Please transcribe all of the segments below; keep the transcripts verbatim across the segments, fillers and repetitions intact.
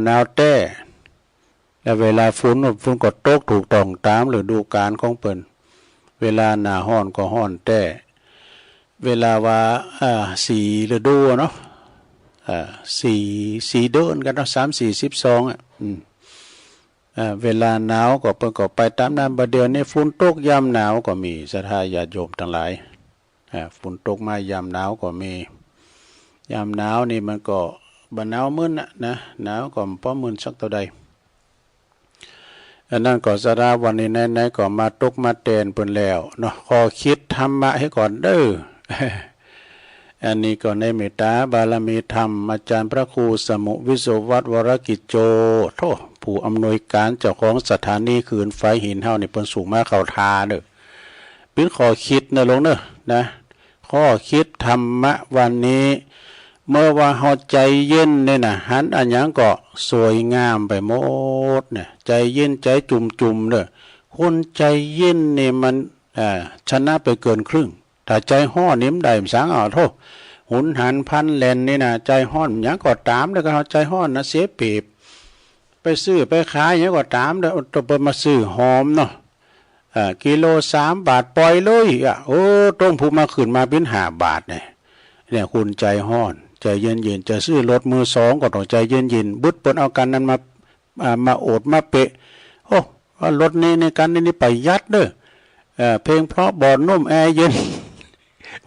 หนาวแต๊ แล้วเวลาฝน ฝนก็ตกถูกต้องตามฤดูกาลของเปิ้น เวลาหน้าร้อนก็ร้อนแต๊ เวลาว่า อ่า สี่ฤดูเนาะ อ่า สี่ สี่เดือนกันเนาะ สามสี่สิบสอง อ่ะ อืม อ่า เวลาหนาวก็เปิ้นก็ไปตามนั้น บัดเดี๋ยวนี้ฝนตกยามหนาวก็มี ศรัทธาญาติโยมทั้งหลาย อ่า ฝนตกมายามหนาวก็มี ยามหนาวนี่มันก็บ่หนาวมื้นน่ะนะ หนาวก็บ่มื้นสักเท่าใด อันนั้นก็ศรัทธา วันนี้ไหนๆก็มาตกมาแตนเปิ้นแล้วเนาะ ข้อคิดธรรมะให้ก่อนเด้อ อันนี้ก็ในเมตตาบารมีธรรม อาจารย์พระครูสมุวิศวัตร วรกิจโจ โธ่ ผู้อำนวยการเจ้าของสถานีคืนไฟหินเฮานี่ เปิ้นส่งมาเข้าท่าเด้อ เป๋นข้อคิดนะโลมเนอะ นะ ข้อคิดธรรมะวันนี้ เมื่อว่าเฮาใจเย็นเนี่ยนะ หันอะหยังก็สวยงามไปหมดเนี่ย ใจเย็นใจจุ่มๆเนอะ คนใจเย็นนี่มัน อ่า ชนะไปเกินครึ่ง ถ้าใจฮ้อนนี่มันได้บ่สัง อ้าว โธ่ หุนหันพลันแล่นนี่นะ ใจฮ้อนหยังก็ตามเด้อ คันเฮาใจฮ้อนนะ เสียเปรียบ ไปซื้อไปขายหยังก็ตามเด้อ ต้องไปมาซื้อหอมเนาะ อ่า กิโลสามบาท ปล่อยเลยอ่ะ โอ้ ต้องพูดมาขึ้นมาเป๋นห้าบาทเนี่ย เนี่ย คนใจฮ้อน ใจเย็นๆ จะซื้อรถมือสองก็ต้องใจเย็นๆ บึดเปิ้นเอาคันนั้นมา อ่า มาโอดมาเปะ โอ้ ว่ารถนี้นี่ คันนี้นี่ประหยัดเด้อ เอ่อ เพลงเพราะ เบาะนุ่ม แอร์เย็น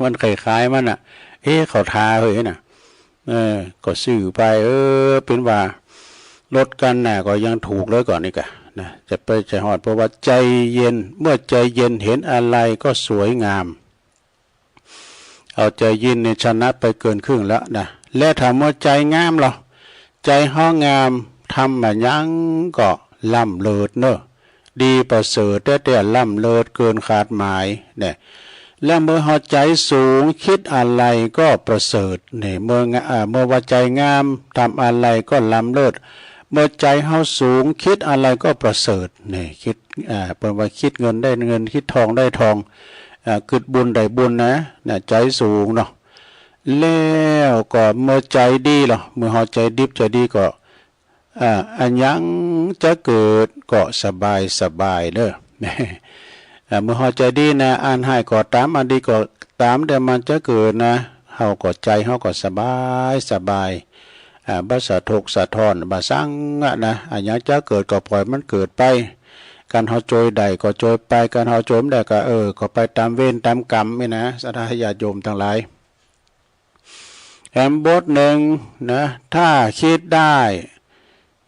มันคล้ายๆมันน่ะ เอ๊ะ เข้าท่าเฮ้ยน่ะ เออ ก็ซื้อไป เออ เป๋นว่ารถคันน่ะก็ยังถูกเลยก่อนนี่กะนะ จะไปใจฮ้อน เพราะว่าใจเย็น เมื่อใจเย็นเห็นอะไรก็สวยงาม เอาใจเย็นนี่ชนะไปเกินครึ่งแล้วนะ และถ้าเมื่อใจงามล่ะ ใจเฮางาม ทำอะหยังก็ล้ำเลิศเนอะ ดีประเสริฐแต๊ๆ ล้ำเลิศเกินคาดหมายเนี่ย และเมื่อเฮาใจสูง คิดอะไรก็ประเสริฐเนี่ย เมื่องะ อ่า เมื่อว่าใจงาม ทำอะไรก็ล้ำเลิศ เมื่อใจเฮาสูง คิดอะไรก็ประเสริฐเนี่ย คิด อ่า เปิ้นว่าคิดเงินได้เงิน คิดทองได้ทอง อ่า กึ๊ดบุญได้บุญนะ นะ ใจสูงเนาะ แล้วก็เมื่อใจดีล่ะ เมื่อเฮาใจดิบใจดีก็ อ่า อะหยังจะเกิดก็สบายสบายเด้อ อ่า เมื่อเฮาใจดีนะ อันฮ้ายก็ตาม อันดีก็ตาม แต่มันจะเกิดนะ เฮาก็ใจเฮาก็สบายสบาย อ่า บ่สะทกสะท้อน บ่สังอะนะ อะหยังจะเกิดก็ปล่อยมันเกิดไป คันเฮาจ่วยได้ก็จ่วยไป คันเฮาจ่วยบ่ได้ก็ เออ ก็ไปตามเวรตามกรรมนี่นะ ศรัทธาญาติโยมทั้งหลาย แถมบทหนึ่งนะ ถ้าคิดได้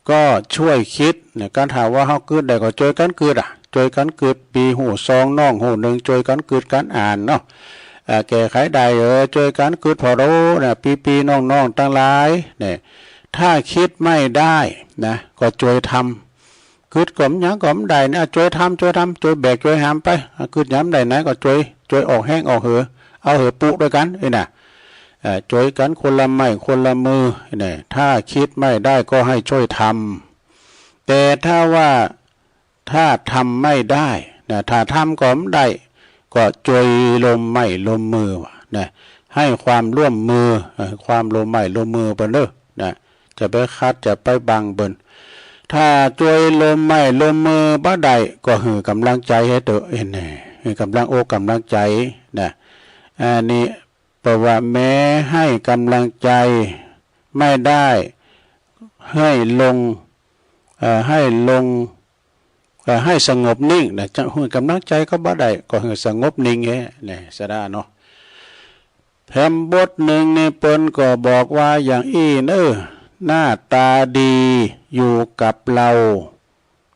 ก็ช่วยคิดนะ คันหากว่าเฮากึ๊ดได้ก็จ่วยกั๋นกึ๊ดอะ จ่วยกั๋นกึ๊ด ปี้ฮู้ซอง น้องฮู้นึ่ง จ่วยกั๋นกึ๊ดกั๋นอ่านเนาะ อ่า แก้ไขได้ เออ จ่วยกั๋นกึ๊ดผ่อโดนะ ปี้ๆ น้องๆ ตังหลายเนี่ย ถ้าคิดไม่ได้นะ ก็จ่วยทำ กึ๊ดก็บ่หยังก็บ่ได้นะ จ่วยทำ จ่วยทำ จ่วยแบก จ่วยหามไป อ่ะ กึ๊ดหยังบ่ได้นะ ก็จ่วย จ่วยออกแฮงออกเหือ เอาเหือปูด้วยกั๋น เอ้ยนะ เอ่อ จ่วยกั๋นคนละไม้คนละมือเนี่ย ถ้าคิดไม่ได้ก็ให้ช่วยทำ แต่ถ้าว่า ถ้าทำไม่ได้นะ ถ้าทำก็บ่ได้ ก็จ่วยลมไม้ลมมือว่ะนะ ให้ความร่วมมือ เอ่อ ความร่วมไม้ร่วมมือเปิ้นเด้อนะ จะไปขัดจะไปบังเปิ้น ถ้าจ่วยลมไม้ลมมือบ่ได้ ก็หื้อกำลังใจให้เต๊อะ เอ้ยแน่ หื้อกำลังอกกำลังใจนะ อันนี้แปลว่าแม้ให้กำลังใจไม่ได้ ให้ลง เอ่อ ให้ลง เอ่อ ให้สงบนิ่งนะ จะหื้อกำลังใจก็บ่ได้ ก็หื้อสงบนิ่งแฮะ เนี่ย ศรัทธาเนาะ แถมบทหนึ่งนี่เปิ้นก็บอกว่าอย่างอี้เนอะ หน้าตาดีอยู่กับเรา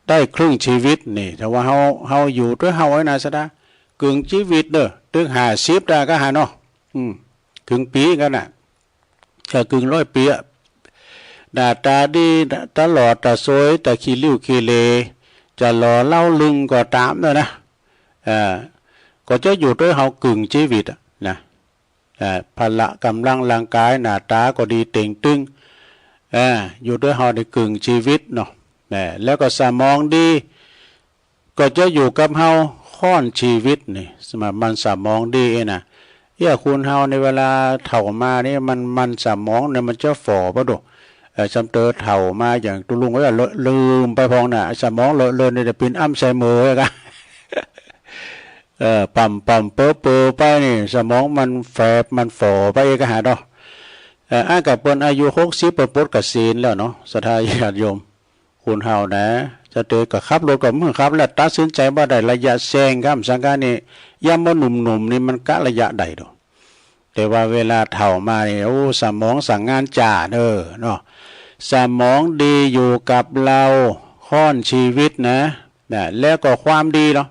ได้ครึ่งชีวิตนี่ ถ้าว่าเฮา เฮาอยู่ตวยเฮาไว้นะ ศรัทธา กึ่งชีวิตเนอะ ตึงห้าสิบได้ก็หาเนาะ อืม กึ่งปี๋กั๋นน่ะ ก็กึ่งร้อยปี๋อะ หน้าตาดีตลอด ตาสวย ตาขี้ริ้วขี้เหร่ จะหล่อเล้าลึงก็ตามเนอะนะ เอ่อ ก็จะอยู่ตวยเฮากึ่งชีวิตอะนะ เอ่อ พละกำลังร่างกาย หน้าตาก็ดีเต่งตึง เอ่อ อยู่ตวยเฮาได้กึ่งชีวิตเนาะ แหม แล้วก็สมองดี ก็จะอยู่กับเฮาค่อนชีวิตนี่ สำหรับมันสมองดีนะ เอี้ย คนเฮาในเวลาเฒ่ามานี่ มัน มันสมองเนี่ยมันจะฝ่อบ่ดู เอ่อ ซ้ำเติมเฒ่ามาอย่างตุ๊ลุงก็จะเลอะลืมไปพองน่ะ สมองเลอะเลือนนี่จะเป็นอัลไซเมอร์กะ เอ่อ ป่ำๆ เป๋อๆ ไปนี่ สมองมันแฟบ มันฝ่อไปเองกะหาเนาะ เอ่อ อันกะเปิ้นอายุหกสิบ เปิ้นปลดเกษียณแล้วเนาะ ศรัทธาญาติโยม คนเฮานะ จะเตยก็ขับรถก็มือขับแล้ว ตัดสินใจบ่ได้ ระยะแซงครับ สังกะนี่ ยามบ่หนุ่มๆ นี่มันกะระยะใดดอก แต่ว่าเวลาเฒ่ามานี่ โอ้ สมองสั่งงานจ๋าเด้อเนาะ สมองดีอยู่กับเราค่อนชีวิตนะ นะ แล้วก็ความดีเนาะ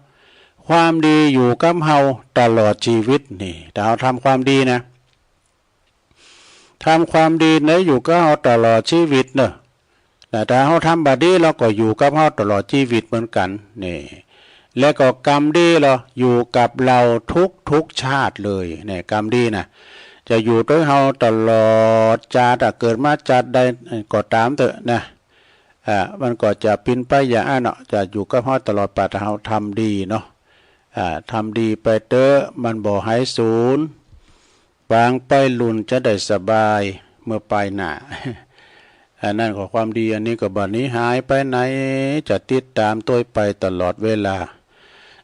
ความดีอยู่กับเฮาตลอดชีวิตนี่ ถ้าเฮาทำความดีนะ ทำความดีนะ อยู่กับเฮาตลอดชีวิตเนอะ นะ ถ้าเฮาทำบ่ดี แล้วก็อยู่กับเฮาตลอดชีวิตเหมือนกัน นี่ แล้วก็กรรมดีเราอยู่กับเราทุกๆ ชาติเลย เนี่ย กรรมดีนะ จะอยู่ด้วยเฮาตลอดจาติอะ เกิดมาจาติใดก็ตามเถอะนะ อ่า มันก็จะเป็นไปอย่างนั้นเนาะ จะอยู่กับเฮาตลอดไป ถ้าเฮาทำดีเนาะ อ่า ทำดีไปเถอะ มันบ่หายสูญ ปางไปรุ่นจะได้สบายเมื่อปายหน้า อันนั้นก็ความดี อันนี้ก็บ่หนีหายไปไหน จะติดตามตวยไปตลอดเวลา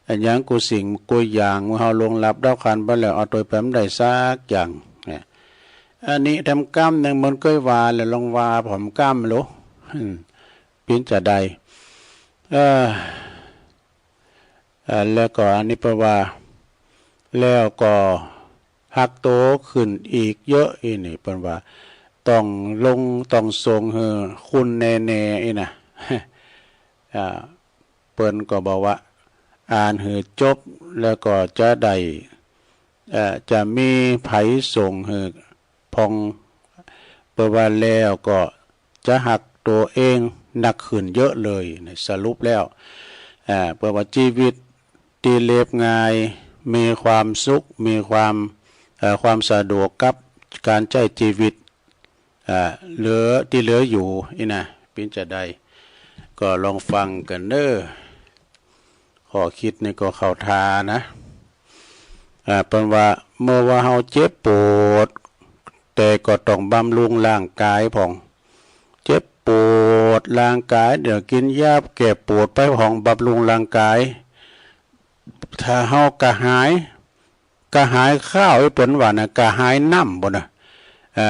อันหยังกู้สิ่งกู้อย่าง เมื่อเฮาล่วงลับดับขันธ์ไปแล้ว เอาตวยไปบ่ได้สักอย่าง เนี่ย อันนี้ทำกรรมหนึ่งมันเคยว่าแล้ว ลองว่าผมกรรมโล อืม เป๋นจะใด เอ่อ อ่า แล้วก็อันนี้เปิ้นว่า แล้วก็ฮักโตขึ้นอีกเยอะ อีนี่เปิ้นว่า ต้องลง ต้องส่งหื้อคุณแน่ๆ อีนะ อ่า เปิ้นก็บอกว่า อ่านหื้อจบ แล้วก็จะได้ เอ่อ จะมีไผส่งหื้อ พอง เปิ้นว่าแล้วก็จะฮักตัวเองนักขึ้นเยอะเลย สรุปแล้ว อ่า เปิ้นว่าชีวิตที่เรียบง่าย มีความสุข มีความ เอ่อ ความสะดวกกับการใช้ชีวิต อ่า เหลือ ที่เหลืออยู่ อีนะ เป๋นจะใด ก็ลองฟังกันเด้อ ข้อคิดนี่ก็เข้าท่านะ อ่า เปิ้นว่า เมื่อว่าเฮาเจ็บปวด แต่ก็ต้องบำรุงร่างกายพอง เจ็บปวดร่างกาย เดี๋ยวกินยาแก้ปวดไปพอง บำรุงร่างกาย ถ้าเฮากระหาย กระหายข้าว ไอ้เปิ้นว่านะ กระหายน้ำบ่นะ อ่า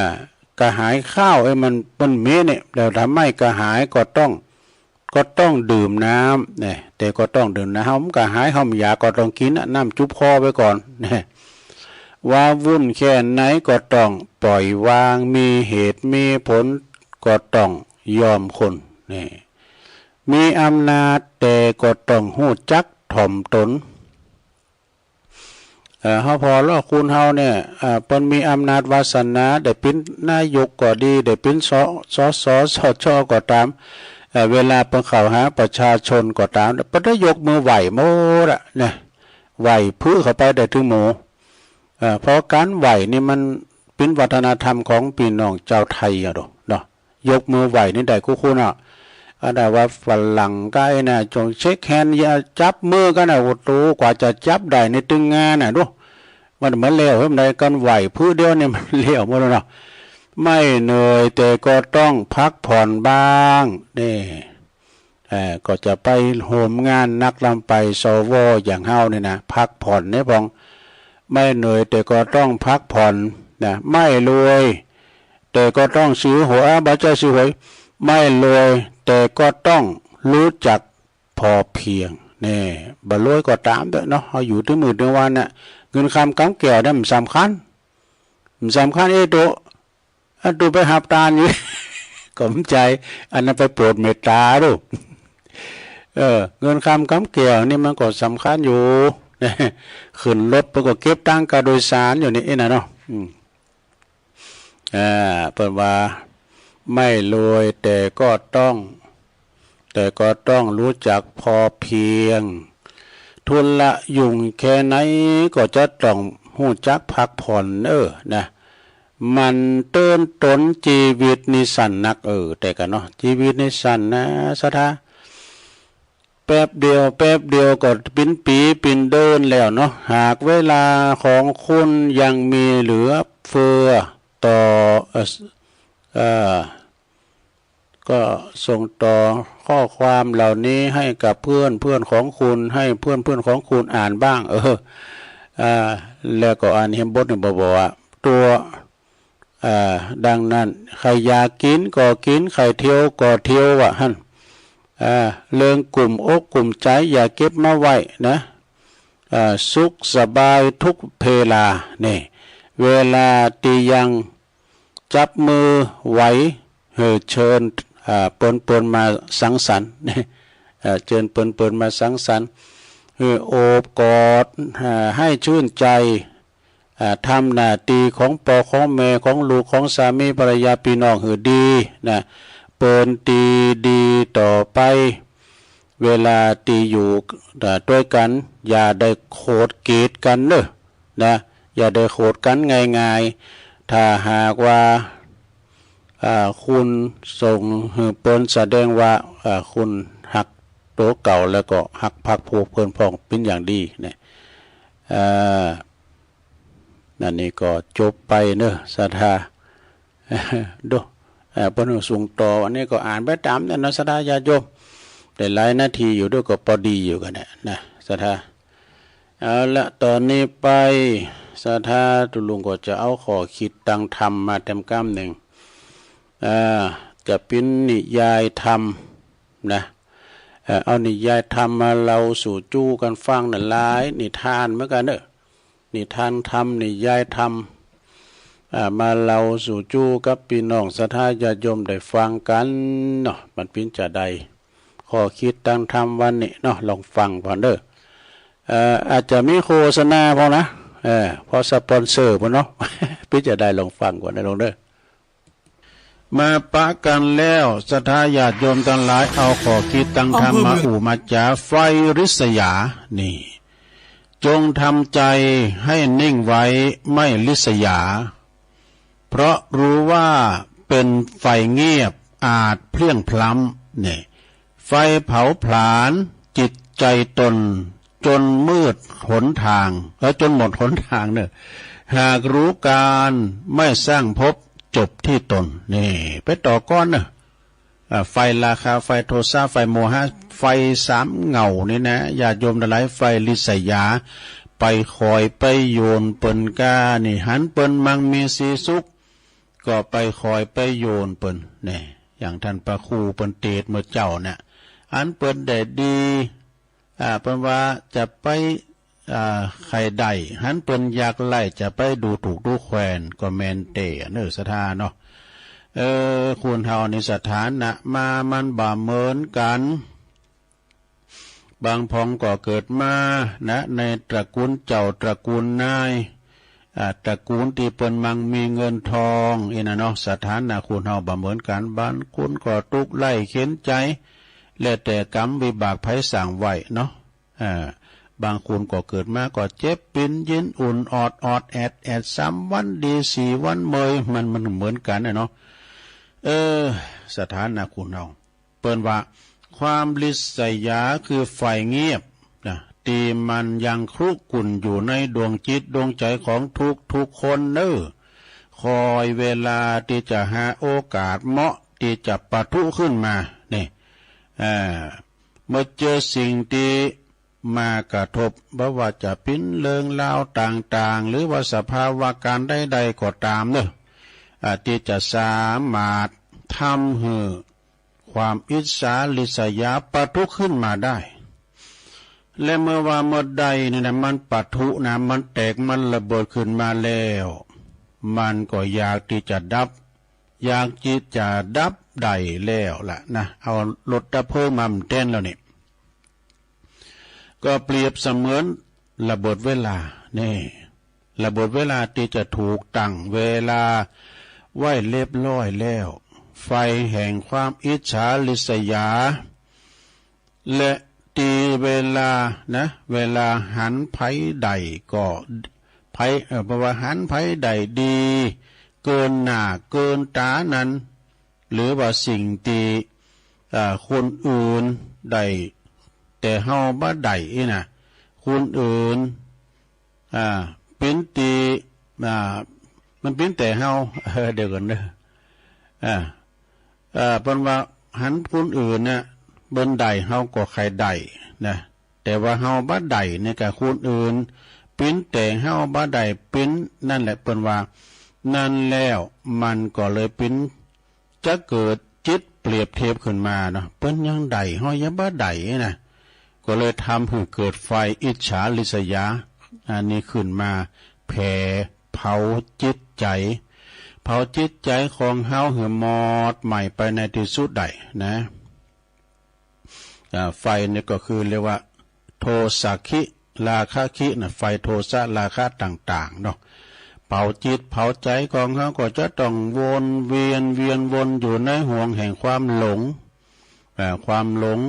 กระหายข้าว ไอ้มัน มันมีเนี่ย แล้วทำไมกระหายก็ต้อง ก็ต้องดื่มน้ำเนี่ย แต่ก็ต้องดื่มน้ำ เฮามันกระหาย เฮามันอยากก็ต้องกินน่ะ น้ำจุบคอไว้ก่อนเนี่ย ว่าวุ่นแค่ไหนก็ต้องปล่อยวาง มีเหตุมีผลก็ต้องยอมคนเนี่ย มีอำนาจแต่ก็ต้องฮู้จักถ่อมตน เอ่อ เฮาผ่อเลาะคนเฮาเนี่ย เอ่อ เปิ้นมีอำนาจวาสนา ได้เป๋นนายกก็ดี ได้เป๋น ส ส ส ส ช ก็ตาม เอ่อ เวลาเปิ้นเข้าหาประชาชนก็ตาม เปิ้นได้ยกมือไหว้หมดอะนะ ไหว้พื้อเข้าไปได้ถึงหมู่ เอ่อ เพราะการไหว้นี่มันเป๋นวัฒนธรรมของพี่น้องชาวไทยอะเนาะ ยกมือไหว้นี่ได้กู้คนอะ อันนั้นว่าฝรั่งก็ไอ้น่ะ จงเช็คแฮนด์ อย่าจับมือกันน่ะ โอ้โห กว่าจะจับได้นี่ตึงงานน่ะ ดู มันเหมือนแล้ว เฮ้ย มันได้กันไหว้พื้อเดียวนี่ มันแล้วหมดแล้วเนาะ ไม่เหนื่อยแต่ก็ต้องพักผ่อนบ้าง นี่ เอ่อ ก็จะไปโฮมงานนักลำไป สว อย่างเฮานี่นะ พักผ่อนเนี่ยพอง ไม่เหนื่อยแต่ก็ต้องพักผ่อนนะ ไม่รวยแต่ก็ต้องซื้อหวย อ่ะ บ่ใจ้ซื้อหวย ไม่รวยแต่ก็ต้องรู้จักพอเพียง แน่ บ่รวยก็ตามเถอะเนาะ เฮาอยู่ตึงมื้อตึงวันน่ะ เงินคำกำแก้วเนี่ยมันสำคัญ มันสำคัญ เอ้ย โต อันตูไปฮับตานอยู่ ก็บ่ใจ้ อันนั้นไปโปรดเมตตาดู เออ เงินคำกำแก้วนี่มันก็สำคัญอยู่ ขึ้นรถเปิ้นก็เก็บตังค่าโดยสารอยู่นี่ เอ้ย น่ะเนาะ อืม อ่า เปิ้นว่า ไม่รวยแต่ก็ต้อง แต่ก็ต้องรู้จักพอเพียง ธุระยุ่งแค่ไหนก็จะต้องฮู้จักพักผ่อน เออ นะ หมั่นเตือนตน ชีวิตนี่สั้นนัก เออ แต่กะเนาะ ชีวิตนี่สั้นนะ ศรัทธา แป๊บเดียว แป๊บเดียวก็เป๋นปี๋เป๋นเดือนแล้วเนาะ หากเวลาของคุณยังมีเหลือเฟือต่อ เอ่อ เอ่อ ก็ส่งต่อข้อความเหล่านี้ให้กับเพื่อนเพื่อนของคุณ ให้เพื่อนเพื่อนของคุณอ่านบ้าง เออ อ่า แล้วก็อ่านเห็นบทหนึ่งบอกว่า ตัว อ่า ดังนั้น ใครอยากกินก็กิน ใครเที่ยวก็เที่ยว ว่าหั่น อ่า เรื่องกลุ้มอกกลุ้มใจ อย่าเก็บมาไว้นะ อ่า สุขสบายทุกเวลา นี่ เวลาที่ยังจับมือไหว เออ เชิญ อ่า เปิ้นๆ มาสังสรรค์ เอ่อ เชิญเปิ้นๆ มาสังสรรค์ เออ โอบกอด อ่า ให้ชื่นใจ อ่า ทำหน้าที่ของพ่อของแม่ ของลูกของสามีภรรยาพี่น้องหื้อดีนะ เปิ้นตี้ดีต่อไป เวลาตี้อยู่ อ่า ด้วยกัน อย่าได้โขดเกลียดกันเนอะนะ อย่าได้โขดกันง่ายๆ ถ้าหากว่า อ่า คุณส่งหื้อเปิ้นแสดงว่า อ่า คุณฮักตัวเก่า แล้วก็ฮักพรรคพวกเปิ้นพร้อมเป็นอย่างดีเนี่ย อ่า นั่นนี่ก็จบไปเนอะ ศรัทธา ดู อ่า เปิ้นส่งต่อ อันนี้ก็อ่านไปตามนั้นเนาะ ศรัทธาญาติโยม ได้หลายนาทีอยู่ด้วย ก็พอดีอยู่กันเนี่ยนะ ศรัทธา เอาละ ตอนนี้ไป ศรัทธาตุลุงก็จะเอาข้อคิดตังธรรมมาแต้มกำหนึ่ง อ่า จะเป็นนิยายธรรมนะ เอ่อ เอานิยายธรรมมาเล่าสู่จู้กันฟังนะ หลายนิทานเหมือนกันเนอะ นิทานธรรม นิยายธรรม อ่า มาเล่าสู่จู้กับพี่น้องศรัทธาญาติโยมได้ฟังกันเนาะ มันเป๋นจะใด ข้อคิดตังธรรมวันนี้เนาะ ลองฟังก่อนเด้อ เอ่อ อาจจะมีโฆษณาพอนะ เออ พอสปอนเซอร์พอเนาะ เป๋นจะใด ลองฟังก่อนนะลองเด้อ มาปะกันแล้ว ศรัทธาญาติโยมตังหลาย เอาข้อคิดตังธรรมมาอู้มาจ๋า ไฟริษยา นี่ จงทำใจให้นิ่งไว้ ไม่ริษยา เพราะรู้ว่าเป็นไฟเงียบอาจเพลี้ยงพล้ำ เนี่ย ไฟเผาผลาญจิตใจตน จนมืดหนทาง เออ จนหมดหนทางเนอะ หากรู้การไม่สร้างภพจบที่ตน นี่ ไปต่อก่อนเนอะ อ่า ไฟราคะ ไฟโทสะ ไฟโมหะ ไฟสามเหง้านี่นะ ญาติโยมตังหลาย ไฟริษยา ไปคอยไปโยนเปิ้นก้านี่ หันเปิ้นมังมีสีสุข ก็ไปคอยไปโยนเปิ้น เนี่ย อย่างท่านพระครูเปิ้นเตสน์เมื่อเจ๊าเนี่ย หันเปิ้นได้ดี อ่า เปิ้นว่าจะไป อ่า ใค่ได้ หันเปิ้นอยากไล้ จะไปดูถูกดูแควน ก็แม่นแต๊เนอะ ศรัทธาเนาะ เออ คนเฮานี่สถานะมามันบ่เหมือนกัน บางผองก็เกิดมานะ ในตระกูลเจ้าตระกูลนาย อ่า ตระกูลตี้เปิ้นมังมีเงินทอง อี้นะเนาะ สถานะคนเฮาบ่เหมือนกัน บางคนก็ทุกข์ไร้เข็ญใจ๋ แล้วแต่กรรมวิบากไผสร้างไว้เนาะ อ่า บางคนก็เกิดมาก็เจ็บปินยินอุ่น ออดออดแอดแอด สามวันดี สี่วันเมย มัน มันเหมือนกันนะเนาะ เออ สถานะคนเฮา เปิ้นว่า ความริษยาคือไฟเงียบนะ ตี้มันยังครุกรุ่นอยู่ในดวงจิตดวงใจ๋ของทุกทุกคนเนอะ คอยเวลาตี้จะหาโอกาสเหมาะตี้จะปะทุขึ้นมา นี่ อ่า เมื่อเจอสิ่งตี้มากระทบ บ่ว่าจะเป๋นเรื่องราวต่างๆ หรือว่าสภาวะการณ์ใดๆ ก็ตามเนอะ อ่า ตี้จะสามารถทำหื้อ ความอิจฉาริษยาปะทุขึ้นมาได้ และเมื่อว่าเมื่อใดนี่นะ มันปะทุนะ มันแตก มันระเบิดขึ้นมาแล้ว มันก็อยากตี้จะดับ อยากตี้จะดับได้แล้วล่ะนะ เอารถดับเพลิงมาแทนแล้วนี่ ก็เปรียบเสมือนระเบิดเวลา นี่ ระเบิดเวลาตี้จะถูกตั้งเวลาไว้เรียบร้อยแล้ว ไฟแห่งความอิจฉาริษยา และตี้เวลานะ เวลาหันไผได้ก็ ไผ เอ่อ เพราะว่าหันไผได้ดีเกินหน้าเกินต๋านั้น หรือว่าสิ่งตี้ อ่า คนอื่นได้ แต่เฮาบ่ได้อี้นะ คนอื่น อ่า เป๋นตี้ อ่า มันเป๋นแต่เฮา เออ เดี๋ยวก่อนเด้อ อ่า อ่า เปิ้นว่า หันคนอื่นน่ะเปิ้นได้ เฮาก็ใค่ได้นะ แต่ว่าเฮาบ่ได้นี่ก็คนอื่นปิ้นแต่เฮาบ่ได้ปิ้น นั่นแหละเปิ้นว่า นั้นแล้วมันก็เลยปิ้น จะเกิดจิตเปรียบเทียบขึ้นมาเนาะ เปิ้นยังได้ เฮายังบ่ได้นะ ก็เลยทำให้เกิดไฟอิจฉาริษยา อันนี้ขึ้นมาแผดเผาจิตใจ เผาจิตใจของเฮาหื้อมอดไหม้ไปในตี้สุดได้นะ อ่า ไฟนี่ก็คือเรียกว่าโทสะคิ ราคะคินะ ไฟโทสะราคะต่างๆ เนาะ เผาจิตเผาใจของเฮาก็จะต้องวนเวียน เวียนวนอยู่ในห่วงแห่งความหลง อ่า ความหลง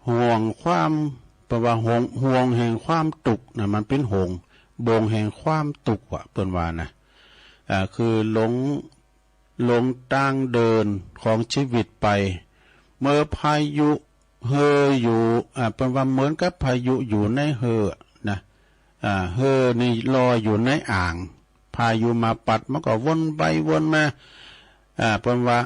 ห่วงความ แปลว่าห่วง ห่วงแห่งความตุ๊กข์นะ มันเป๋นห่วง บ่วงแห่งความตุ๊กข์ว่ะ เปิ้นว่านะ อ่า คือหลง หลงตางเดินของชีวิตไป เมื่อพายุเฮออยู่ อ่า เปิ้นว่าเหมือนกับพายุอยู่ในเฮอนะ อ่า เฮอนี่ลอยอยู่ในอ่าง พายุมาปั๊ดมันก็วนไปวนมา อ่า เปิ้นว่า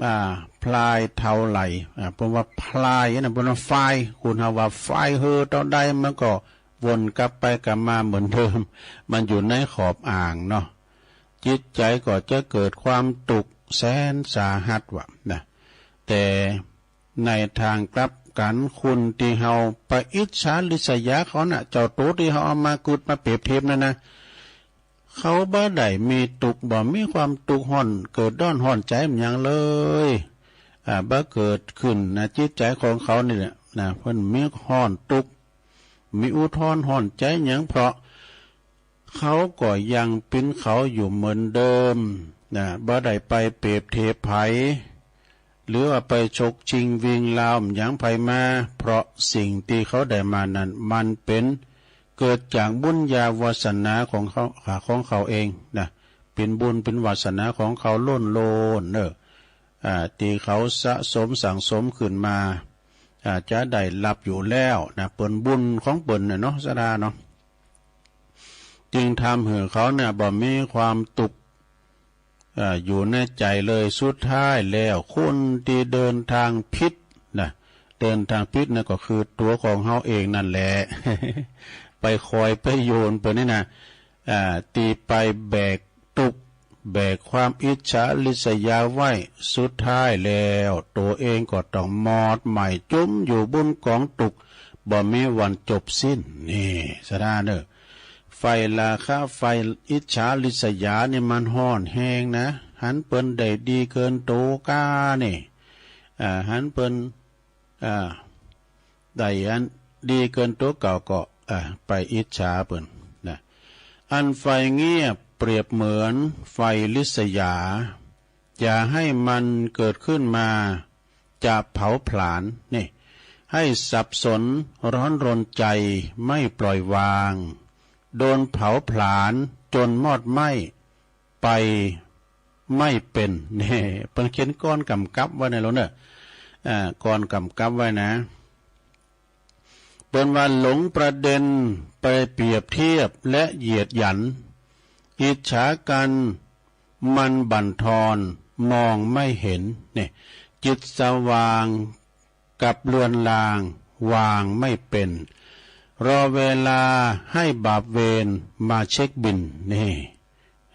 อ่า พลายเท่าไหร่ อ่า เปิ้นว่าพลายนะ เปิ้นว่าฟาย คนเฮาว่าฟายเฮอเต้าใดมันก็วนกลับไปกลับมาเหมือนเดิม มันอยู่ในขอบอ่างเนาะ จิตใจก็จะเกิดความตุ๊กข์แสนสาหัสว่ะนะ แต่ในทางกลับกัน คนตี้เฮาไปอิจฉาริษยาเขาน่ะ เจ้าโตตี้เฮาเอามากุดมาเปรียบเทียบนั่นนะ เขาบ่ได้มีตุ๊กข์ บ่มีความตุ๊กข์ฮ้อน เกิดร้อนฮ้อนใจมันหยังเลย อ่า บ่เกิดขึ้นนะ จิตใจของเขานี่แหละนะ เปิ้นมีฮ้อนตุ๊กข์ มีอุทธรณ์ฮ้อนใจหยัง เพราะเขาก็ยังปิ้นเขาอยู่เหมือนเดิมนะ บ่ได้ไปเปรียบเทียบไผ หรือว่าไปฉกชิงวิ่งราวหยังไผมา เพราะสิ่งตี้เขาได้มานั้น มันเป๋นเกิดจากบุญญาวาสนาของเขา ของเขาเองนะ เป๋นบุญเป๋นวาสนาของเขาล้วนๆ เนอะ อ่า ตี้เขาสะสมสั่งสมขึ้นมา อ่า จะได้รับอยู่แล้วนะ เป๋นบุญของเปิ้นน่ะเนาะ ศรัทธาเนาะ จึงทำให้เขาเนี่ยบ่มีความตุ๊กข์ อ่า อยู่ในใจเลย สุดท้ายแล้วคนตี้เดินทางผิดนะ เดินทางผิดนั่นก็คือตั๋วของเฮาเองนั่นแหละ ไปคอยไปโยนเปิ้นนี่นะ อ่า ตี้ไปแบกตุ๊กข์ แบกความอิจฉาริษยาไว้ สุดท้ายแล้วตั๋วเองก็ต้องมอดไหม้จุมอยู่บนกองตุ๊กข์ บ่มีวันจบสิ้น นี่ ศรัทธาเนอะ ไฟราคะ ไฟอิจฉาริษยานี่มันฮ้อนแฮงนะ หันเปิ้นได้ดีเกินโตก้านี่ อ่า หันเปิ้น อ่า ได้อันดีเกินตัวเก่าก็ อ่า ไปอิจฉาเปิ้นนะ อันไฟเงียบเปรียบเหมือนไฟริษยา อย่าให้มันเกิดขึ้นมา จะเผาผลาญ นี่ ให้สับสนร้อนรนใจไม่ปล่อยวาง โดนเผาผลาญจนมอดไหม้ ไปไม่เป็น นี่ เปิ้นเขียนกลอนกำกับไว้ในโลกเนอะ อ่า กลอนกำกับไว้นะ เปิ้นว่าหลงประเด็นไปเปรียบเทียบและเหยียดหยัน อิจฉากัน มันบั่นทอนมองไม่เห็น นี่ จิตสว่าง กับเลือนลางวางไม่เป็น รอเวลาให้บาปเวรมาเช็คบิล นี่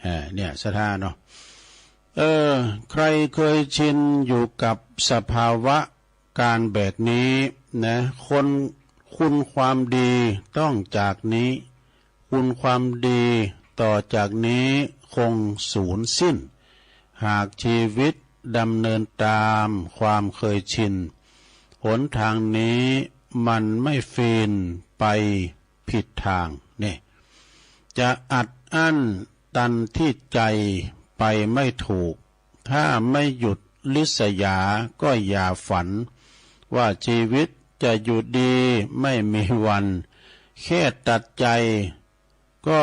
เออ เนี่ย ศรัทธาเนาะ เออ ใครเคยชินอยู่กับสภาวะการแบบนี้นะ คน คุณความดีต้องจากนี้ คุณความดีต่อจากนี้คงสูญสิ้น หากชีวิตดำเนินตามความเคยชิน หนทางนี้มันไม่ฟีนไปผิดทาง นี่ จะอัดอั้นตันที่ใจไปไม่ถูก ถ้าไม่หยุดริษยาก็อย่าฝัน ว่าชีวิตจะอยู่ดีไม่มีวัน แค่ตัดใจก็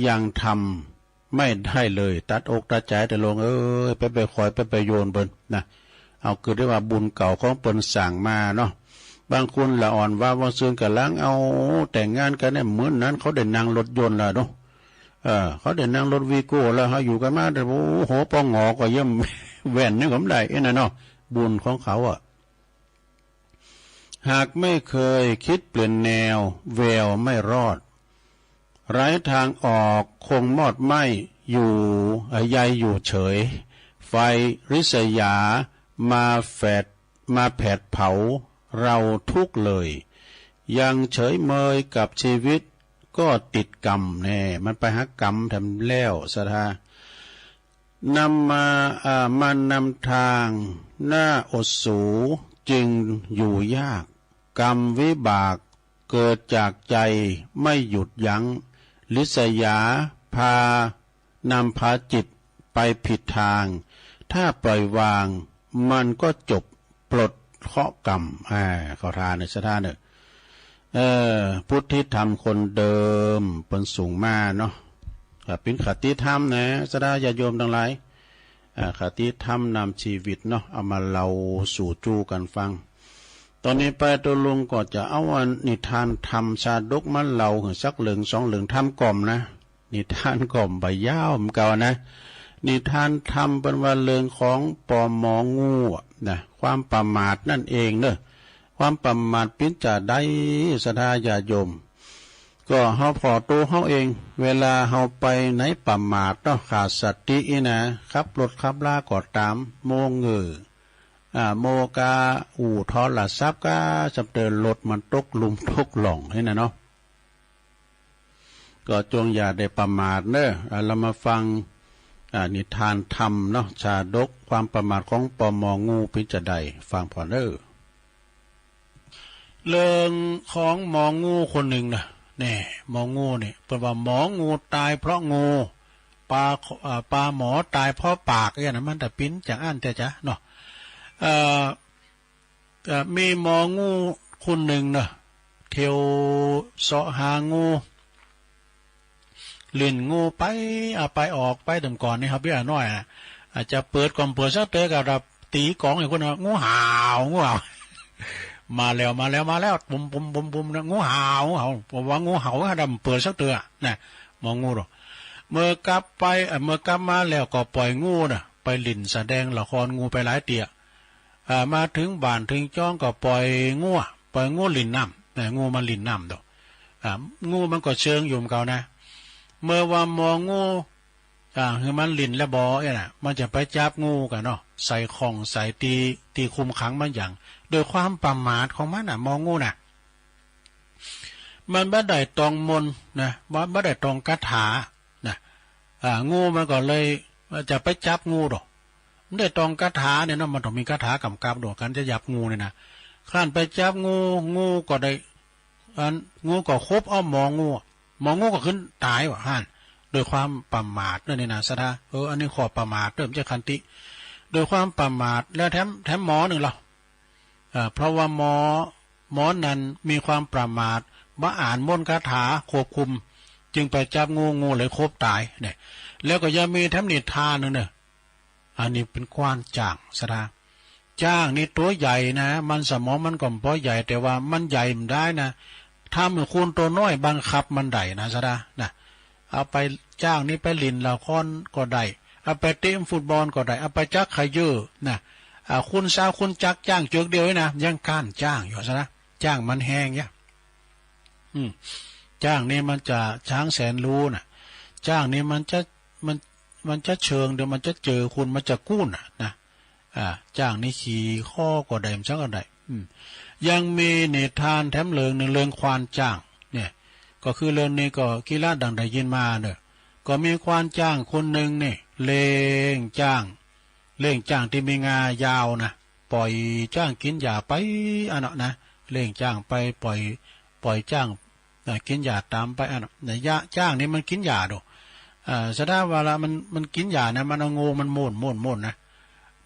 ยังทำไม่ได้เลย ตัดอกตัดใจเถอะโลงเอ้ย ไปไปคอยไปไปโยนเปิ้นนะ เอา คือได้ว่าบุญเก่าของเปิ้นสั่งมาเนาะ บางคนละอ่อนว่า ว่าซืนกำลังเอาแต่งงานกันเนี่ย มื้อนั้นเขาได้นั่งรถยนต์แล้วเนาะ เออ เขาได้นั่งรถวีโก้แล้ว เฮาอยู่กันมาแต่ โอ้โห ปองหงอก็เยี่ยม แว่นนี่ก็บ่ได้เอ็นน่ะเนาะ บุญของเขาอะ หากไม่เคยคิดเปลี่ยนแนว แววไม่รอด ไร้ทางออกคงมอดไหม้อยู่ เอ่อ ใยอยู่เฉย ไฟริษยามาแผด มาแผดเผาเราทุกข์เลย ยังเฉยเมยกับชีวิตก็ติดกรรม แน่ มันไปหากรรมแถมแล้ว ศรัทธา นำมา อ่า มานำทางหน้าอดสูจึงอยู่ยาก กรรมวิบากเกิดจากใจไม่หยุดยั้ง ริษยาพา นำพาจิตไปผิดทาง ถ้าปล่อยวางมันก็จบ ปลดเคราะห์กรรม อ่า เขาทานเนี่ย ศรัทธาเนี่ย เอ่อ พุทธิธรรมคนเดิม เปิ้นสูงมาเนาะ อ่า เป็นคติธรรมนะ ศรัทธาญาติโยมทั้งหลาย อ่า คติธรรมนำชีวิตเนาะ เอามาเล่าสู่จู้กันฟัง ตอนนี้ไปตุ๊ลุงก็จะเอาอันนิทานธรรมชาดกมาเล่าหื้อสักเรื่องสองเรื่อง ธรรมกล่อมนะ นิทานกล่อมบ่ยาวเหมือนเก่านะ นิทานธรรมเปิ้นว่าเรื่องของปอหมองูอะนะ ความประมาทนั่นเองเนอะ ความประมาทเป๋นจะใด ศรัทธาญาติโยม ก็เฮาผ่อตัวเฮาเอง เวลาเฮาไปไหนประมาทเนาะ ขาดสติอี้นะ ขับรถขับลาก็ตาม มัวเง่อ อ่า มัวกาอู้โทรศัพท์กา จำเตินรถมันตกหลุมตกหล่องนี่นะเนาะ ก็จงอย่าได้ประมาทเนอะ อ่า เรามาฟัง อ่า นิทานธรรมเนาะ ชาดกความประมาทของปอหมองูเป๋นจะใด ฟังผ่อเนอะ เรื่องของหมองูคนหนึ่งนะ แน่ หมองูนี่ เปิ้นว่าหมองูตายเพราะงู ปลา อ่า ปลาหมอตายเพราะปาก อย่างนั้นมันจะเป๋นอย่างอั้นแต๊จ๊ะเนาะ เอ่อ เอ่อ มีหมองูคนหนึ่งเนาะ เที่ยวเซาะหางู เล่นงูไป อ่า ไปออกไป แต่ก่อนนี่ครับพี่น้อยอะ อาจจะเปิดก่อน เปิดสักเต๋อก็แบบตีกลองอยู่คนน่ะ "งูเห่า งูเห่า" "มาแล้ว มาแล้ว มาแล้ว ปุ้ม ปุ้ม ปุ้ม ปุ้มนะ งูเห่า งูเห่า" ผมว่างูเห่า ถ้าดำเปิดสักเต๋อนะ หมองูเนาะ เมื่อกลับไป เอ่อ เมื่อกลับมาแล้วก็ปล่อยงูน่ะ ไปเล่นแสดงละครงูไปหลายเตีย อ่า มาถึงบ้านถึงจ้องก็ปล่อยงัว ปล่อยงูเล่นน้ำ นะ งูมันเล่นน้ำดอก อ่า งูมันก็เชิงอยู่เหมือนเก่านะ เมื่อว่าหมองู อ่า คือมันเล่นแล้วบ่เนี่ยนะ มันจะไปจับงูกันเนาะ ใส่ข่องใส่ตี้ ตี้คุมขังมันอย่าง โดยความประมาทของมันน่ะ หมองูน่ะ มันบ่ได้ตองมนต์นะ บ่ บ่ได้ตองคาถา นะ อ่า งูมันก็เลยจะไปจับงูดอก มันได้ตองคาถาเนี่ยเนาะ มันต้องมีคาถากำกับดอก การจะจับงูเนี่ยนะ คันไปจับงู งูก็ได้ อัน งูก็ขบเอาหมองู หมองูก็ขึ้นตายว่าหั้น โดยความประมาทนั่นนี่นะ ศรัทธา เออ อันนี้ข้อประมาทเด้อ บ่ใจ้คติ โดยความประมาท แล้วแถม แถมหมอหนึ่งเหรอ อ่า เพราะว่าหมอ หมอนั้นมีความประมาท บ่อ่านมนต์คาถาควบคุม จึงไปจับงู งูเลยขบตายเนี่ย แล้วก็ยังมีแถมนิทานหนึ่งเนอะ อันนี้เป็นควานจ๊าง ศรัทธา จ๊างนี่ตัวใหญ่นะ มันสมองมันก็บ่ใหญ่ แต่ว่ามันใหญ่บ่ได้นะ ทำให้คนตัวน้อยบังคับมันได้นะ ศรัทธา นะ เอาไป จ๊างนี่ไปเล่นละครก็ได้ เอาไปเตะฟุตบอลก็ได้ เอาไปจักไคเยอร์นะ อ่า คนซาวคนจักจ๊างเจือกเดียวนี่นะ ยังก้านจ๊างอยู่ซะนะ จ๊างมันแฮงเนี่ย อืม จ๊างนี่มันจะช้างแสนรู้น่ะ จ๊างนี่มันจะ มัน มันจะเชิง เดี๋ยวมันจะเจอคน มันจะกู้น่ะนะ อ่า จ๊างนี่ขี่คอก็ได้ มันซั้นก็ได้ อืม ยังมีนิทานแถมเรื่องหนึ่ง เรื่องควานจ๊าง เนี่ย ก็คือเรื่องนี้ก็กีฬาดังได้ยินมาเนอะ ก็มีควานจ๊างคนหนึ่งนี่ เลี้ยงจ๊าง เลี้ยงจ๊างที่มีงายาวนะ ปล่อยจ๊างกินหญ้าไป อันนั้นนะ เลี้ยงจ๊างไป ปล่อย ปล่อยจ๊าง อ่า กินหญ้าตามไป อันนั้นนะ หญ้า จ๊างนี่มันกินหญ้าดู อ่า ศรัทธาว่าละมัน มันกินหญ้านะ มันเอางวงมันม้วน ม้วน ม้วนนะ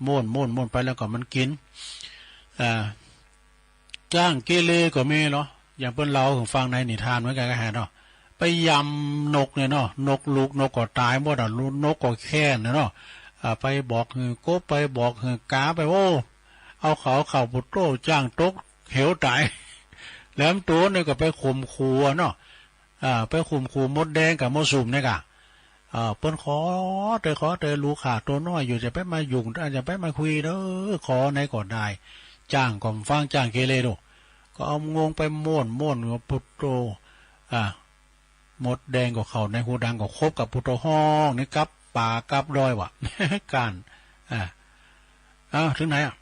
ม้วน ม้วน ม้วนไปแล้วก็มันกิน อ่า จ๊างเกเรก็มีเนาะ อย่างเปิ้นเล่าหื้อฟังในนิทานเหมือนกันก็แหละเนาะ ไปยำนกเนี่ยเนาะ นกลูกนกก็ตายหมดอ่ะ ลูกนกก็แค้นเนี่ยเนาะ อ่า ไปบอกหื้อกบ ไปบอกหื้อกา ไป โอ้ เอาเขาเข้าปุโต้ จ๊างตกเหวตาย แหลมโตเนี่ยก็ไปข่มขู่อะเนาะ อ่า ไปข่มขู่มดแดงกับมดสุมเนี่ยกะ เออ เปิ้นขอเตย ขอเตย ลูกข้าตัวน้อยอยู่ จะไปมายุ่ง จะไปมาคุยเด้อ ขอไหนก็ได้ จ้างก็ฟัง จ้างเกเรดู ก็เอางวงไปโม่น โม่นกับพุทโธ อ่า มดแดงก็เข้าในหูดัง ก็คบกับพุทโธ ฮ้องนี่กลับป่ากลับดอยว่ะ ก้าน อ่า อ้าว ถึงไหนอ่ะ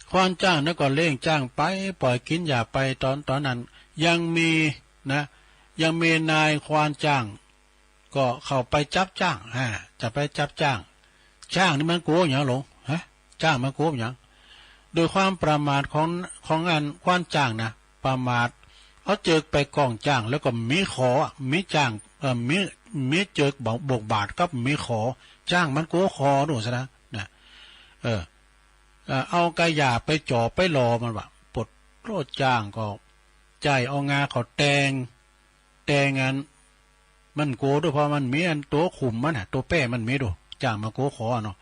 ควานจ้างนั้นก็เลี้ยงจ้างไป ปล่อยกินหญ้าไป ตอน ตอนนั้นยังมีนะ ยังมีนายควานจ้าง ก็เข้าไปจับจ้าง อ่า จะไปจับจ้าง จ้างนี่มันกั๋วหยังหลง ฮะ จ้างมันกั๋วหยัง โดยความประมาทของ ของอันควานจ้างนะ ประมาท เอาเจิกไปก้องจ้าง แล้วก็มีขอ มีจ้าง เอ่อ มี มีเจิกบก บกบาดกับมีขอ จ้างมันกั๋วขอดูซะนะ นะ เออ เอ่อ เอากะหญ้าไปจ่อไปหล่อมันว่ะ ปดโลดจ้างก็ จ่ายเอางาเขาแตง แตงอัน มันกั๋วดู เพราะมันมีอันตั๋วคุมมันน่ะ ตั๋วแป้มันมีดู จ้างมากั๋วขอเนาะ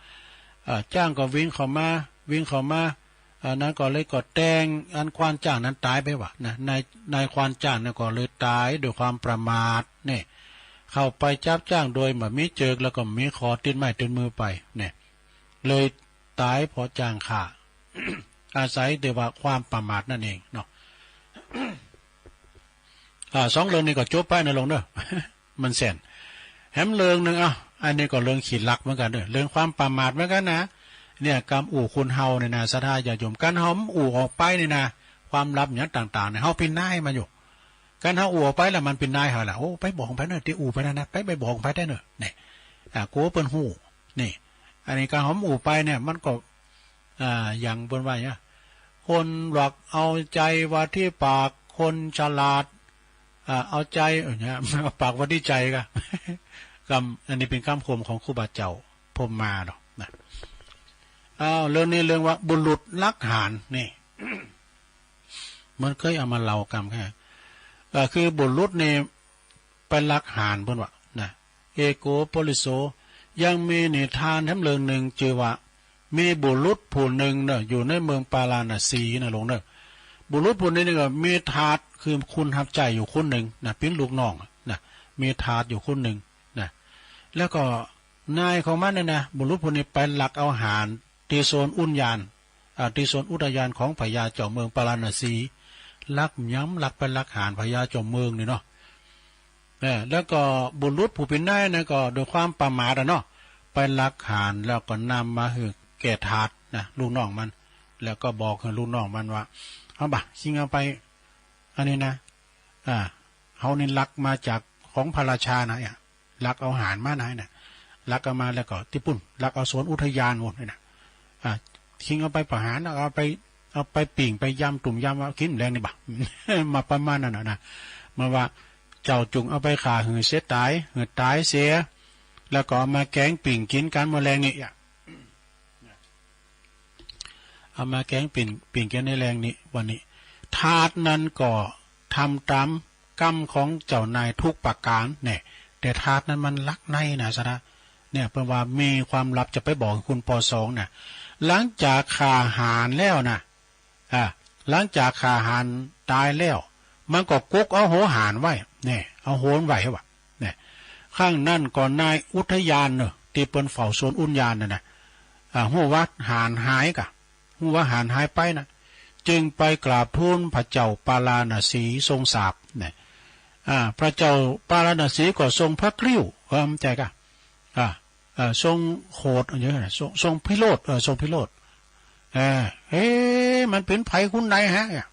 เอ่อ จ้างก็วิ่งเข้ามา วิ่งเข้ามา อันนั้นก็เลยก็แตงอันควานจ้างนั้นต๋ายไปว่ะนะ นาย นายควานจ้างนั้นก็เลยต๋ายด้วยความประมาทเนี่ย เข้าไปจับจ้างโดยบ่มีเจิก แล้วก็มีขอติดไม้ติดมือไปเนี่ย เลยต๋ายเพราะจ้างฆ่า อาศัยแต่ว่าความประมาทนั่นเองเนาะ อ่า สองเรื่องนี้ก็จบไปนะหลวงเนอะ มันแสน แหมเรื่องหนึ่ง เอ้า อันนี้ก็เรื่องขี้ลักเหมือนกันเนอะ เรื่องความประมาทเหมือนกันนะ เนี่ย กำอู้คนเฮาเนี่ยนะ ศรัทธาญาติโยม การเฮาอู้ออกไปเนี่ยนะ ความลับอย่างต่างๆเนี่ย เฮาเป็นนายมันอยู่ การเฮาอู้ออกไปแล้วมันเป็นนายเฮาล่ะ โอ้ ไปบอกไผเนอะ ตี้อู้ไปนั่นนะ ไป ไปบอกไผได้เนอะ เนี่ย อ่า กั๋วเปิ้นฮู้ นี่ อันนี้การเฮาอู้ไปเนี่ย มันก็ อ่า อย่างเปิ้นว่าเนี่ย คนหลอกเอาใจไว้ที่ปาก คนฉลาด อ่า เอาใจ เออ เนี่ย เอาปากไว้ที่ใจกะ กำ อันนี้เป็นกำคมของครูบาเจ้าพรหมมาเนาะ นะ อ้าว เรื่องนี้เรื่องว่าบุรุษลักหาญนี่ มันเคยเอามาเล่ากำแค่ เอ่อ คือบุรุษนี่ไปลักหาญเปิ้นว่า นะ เอโก ปุริโส ยังมีนิทานแถมเรื่องหนึ่ง จื่อว่า มีบุรุษผู้หนึ่งเนอะ อยู่ในเมืองปาราณสีนะหลวงเนอะ บุรุษผู้นี้นี่ก็มีทาส คือคนฮับใจ๊อยู่คนหนึ่งนะ เป๋นลูกน้องนะ มีทาสอยู่คนหนึ่งนะ แล้วก็นายของมันเนี่ยนะ บุรุษผู้นี้ไปลักเอาหาญตี้สวนอุทยาน อ่า ตี้สวนอุทยานของพญาเจ้าเมืองปาราณสี ลักย้ำลักไปลักหาญพญาเจ้าเมืองนี่เนาะ เออ แล้วก็บุรุษผู้เป๋นนายนะ ก็ด้วยความประมาทอะเนาะ ไปลักหาญแล้วก็นำมาหื้อแก่ทาสนะ ลูกน้องมัน แล้วก็บอกหื้อลูกน้องมันว่า เอาบ่ะ คิงเอาไป อันนี้นะ อ่า เฮานี่ลักมาจากของพระราชานะ เนี่ย ลักเอาหาญมานะ เนี่ย ลักเอามาแล้วก็ตี้ปุ้น ลักเอาสวนอุทยานโน่นนี่นะ อ่า คิงเอาไปประหาร เอาไป เอาไปปิ้ง ไปยำ ตุ้มยำ เอากินแลงนี่บ่ะ มาประมาณนั้นน่ะนะ มาว่า เจ้าจุ่งเอาไปฆ่าหื้อเสียต๋าย หื้อต๋ายเสีย แล้วก็เอามาแกงปิ้งกินกั๋นมื้อแลงนี่อะ เอามาแกงปิ้ง ปิ้งกิ๋นในแลงนี้ วันนี้ ทาสนั้นก็ทำต๋ามกำของเจ้านายทุกประก๋านแน่ แต่ทาสนั้นมันลักในนะ ศรัทธา เนี่ย เปิ้นว่ามีความลับจะไปบอกคุณปอสองนะ หลังจากฆ่าหาญแล้วนะ อ่า หลังจากฆ่าหาญต๋ายแล้ว มันก็กกเอาหัวหาญไว้ เนี่ย เอาหัวมันไว้ว่ะ เนี่ย ครั้งนั้นก็นายอุทยานเนอะ ตี้เปิ้นเฝ้าสวนอุทยานนั่นนะ อ่า ฮู้ว่าหาญหายกะ ฮู้ว่าหาญหายไปนะ จึงไปกราบทูลพระเจ้าปาราณสีทรงสาป เนี่ย อ่า พระเจ้าปาราณสีก็ทรงพระกริ้ว เออ เข้าใจ๋กะ อ่า เอ่อ ทรงโขด เออ ทรง ทรงพิโรธ เออ ทรงพิโรธ เออ เอ๊ะ มันเป๋นไผคนใดฮะ เนี่ย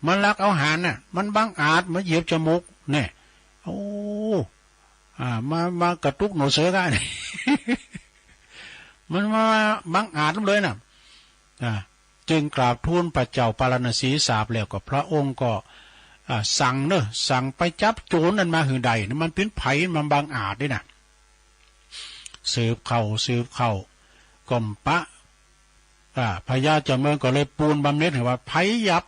มันลักเอาหาญน่ะ มันบังอาจมาเหยียบจมูก เนี่ย โอ้ อ่า มา มากระตุกหนวดเสือกั๋น มันมาบังอาจเลยน่ะ อ่า จึงกราบทูลพระเจ้าปาราณสีสาปแล้วก็พระองค์ก็ อ่า สั่งเนอะ สั่งไปจับโจรนั้นมาหื้อได้นะ มันเป๋นไผ มันบังอาจนี่นะ สืบเข้า สืบเข้า ก็ปะ อ่า พญาเจ้าเมืองก็เลยปูนบำเหน็จหื้อว่า ไผหยับ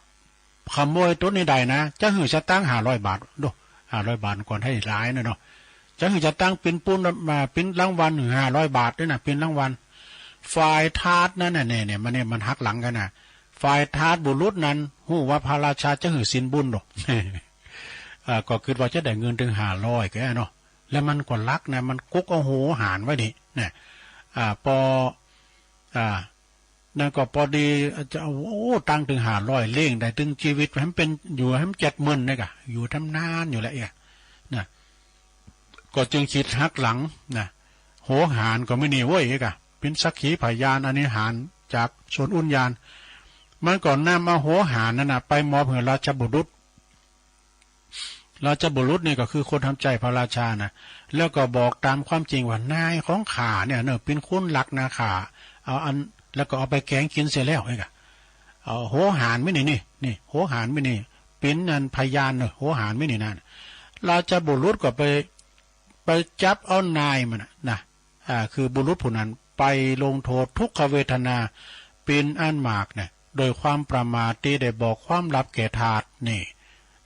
ขโมยตั๋วนี้ได้นะ จะหื้อสตางค์ห้าร้อยบาท โด ห้าร้อยบาทก่อนให้หลายนะเนาะ จะหื้อสตางค์เป๋นปูนมาเป๋นรางวัลห้าร้อยบาทด้วยนะ เป๋นรางวัล ฝ่ายทาสนั้นน่ะ เนี่ย เนี่ย มันเนี่ย มันหักหลังกั๋นนะ ฝ่ายทาสบุรุษนั้น ฮู้ว่าพระราชาจะหื้อสินบุญดอก อ่า ก็คิดว่าจะได้เงินถึงห้าร้อยก็เนาะ แล้วมันก็ลักนะ มันกุ๊กเอาหัวหารไว้นี่นะ อ่า ปอ อ่า นั่นก็ปอดี จะ โอ้ ตั้งถึงห้าร้อยเล่ง ได้ถึงชีวิต ให้มันเป็น อยู่ให้มันเจ็ดหมื่นนี่กะ อยู่ทำนานอยู่แหละเอ้ย นะ ก็จึงคิดหักหลัง นะ หัวหารก็ไม่นี่เว้ยเอ้ยกะ เป็นสักขีพยาน อันนี้หารจากสวนอุญญาณ มันก็นำเอาหัวหารนั่นนะ ไปมอบให้ราชบุรุษ ราชบุรุษนี่ก็คือคนทำใจ้พระราชานะ แล้วก็บอกตามความจริงว่า นายของข้าเนี่ยเนอะ เป็นคนลักนาข้า เอาอัน แล้วก็เอาไปแกงกินเสียแล้วเอ้ยกะ เอาหัวหารไม่นี่นี่ นี่ หัวหารไม่นี่ เป็นอันพยานเนอะ หัวหารไม่นี่นั่น ราชบุรุษก็ไป ไปจับเอานายมันน่ะนะ อ่า คือบุรุษผู้นั้นไปลงโทษทุกขเวทนาเป็นอันมากเนี่ย โดยความประมาทที่ได้บอกความลับแก่ทาสนี่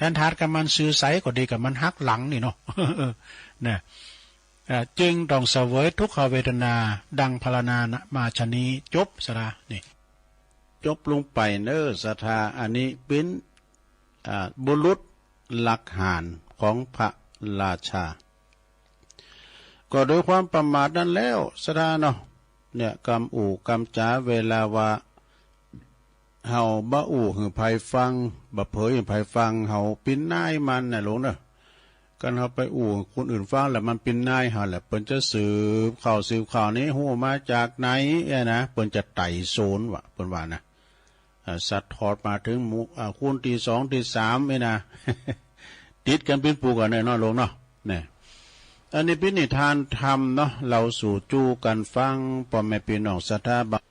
ด้านทาสกับมันซื่อใสก็ดีกับมันหักหลังนี่เนาะ นะ อ่า จึงต้องเสวยทุกขเวทนาดังพรรณนามาชะนี้ จบสาระนี่ จบลงไปเนอศรัทธา อันนี้เป็น อ่า บุรุษลักหารของพระราชา ก็โดยความประมาทนั้นแล้วศรัทธาเนาะ เนี่ย กำอู้กำจ๋าเวลาว่า เฮาบ่อู้หื้อไผฟัง บ่เผยหื้อไผฟัง เฮาปิ้นนายมันน่ะหลวงเนอะ คันเฮาไปอู้คนอื่นฟังแล้วมันปิ้นนายเฮาแหละ เปิ้นจะสืบข่าวสืบข่าวนี้ฮู้มาจากไหนเอ้ยนะ เปิ้นจะไต่สวนว่ะ เปิ้นว่านะ อ่า ซัดทอดมาถึงหมู่ อ่า คนที่สองที่สามนี่นะ ติดกันปิ้นปูกันเนี่ยเนาะหลวงเนาะ เนี่ย อันนี้ปิ้นนิทานธรรมเนาะ เล่าสู่จู้กันฟัง พ่อแม่พี่น้องศรัทธาบาง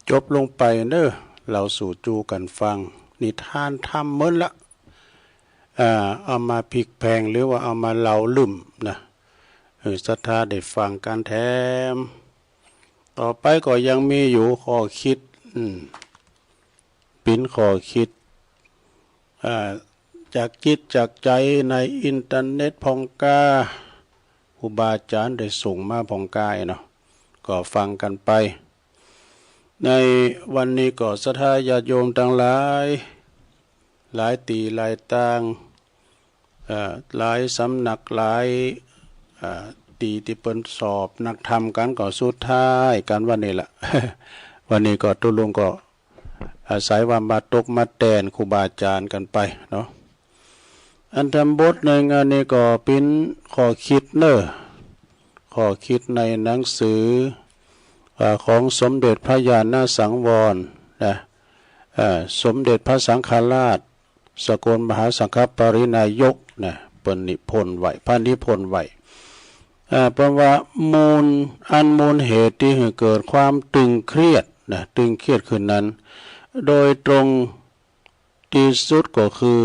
จบลงไปเนอ เล่าสู่จู้กันฟัง นิทานธรรมเมินละ อ่า เอามาพลิกแพลงหรือว่าเอามาเล่าลืมนะ เออ ศรัทธาได้ฟังกันแถม ต่อไปก็ยังมีอยู่ข้อคิด อืม ปิ้นข้อคิด อ่า จากจิตจากใจในอินเทอร์เน็ตพ่องกล้า ครูบาอาจารย์ได้ส่งมาพ่องกล้าเนาะ ก็ฟังกันไป ในวันนี้ก็ศรัทธาญาติโยมทั้งหลาย หลายตี้หลายตาง เอ่อ หลายสำนักหลาย เอ่อ ตี้ตี้เปิ้นสอบนักธรรมกันก็สุดท้ายกันวันนี้ละ วันนี้ก็ตุ๊ลุงก็อาศัยว่ามาตกมาแตนครูบาอาจารย์กันไปเนาะ อันธรรมบทหนึ่งอันนี้ก็ปิ้นข้อคิดเนอ ข้อคิดในหนังสือ อ่า ของสมเด็จพระญาณสังวรนะ อ่า สมเด็จพระสังฆราช สกลมหาสังฆปริณายกนะ เปิ้นนิพนธ์ไว้ พระนิพนธ์ไว้ อ่า เปิ้นว่ามูล อันมูลเหตุตี้หื้อเกิดความตึงเครียดนะ ตึงเครียดขึ้นนั้น โดยตรงตี้สุดก็คือ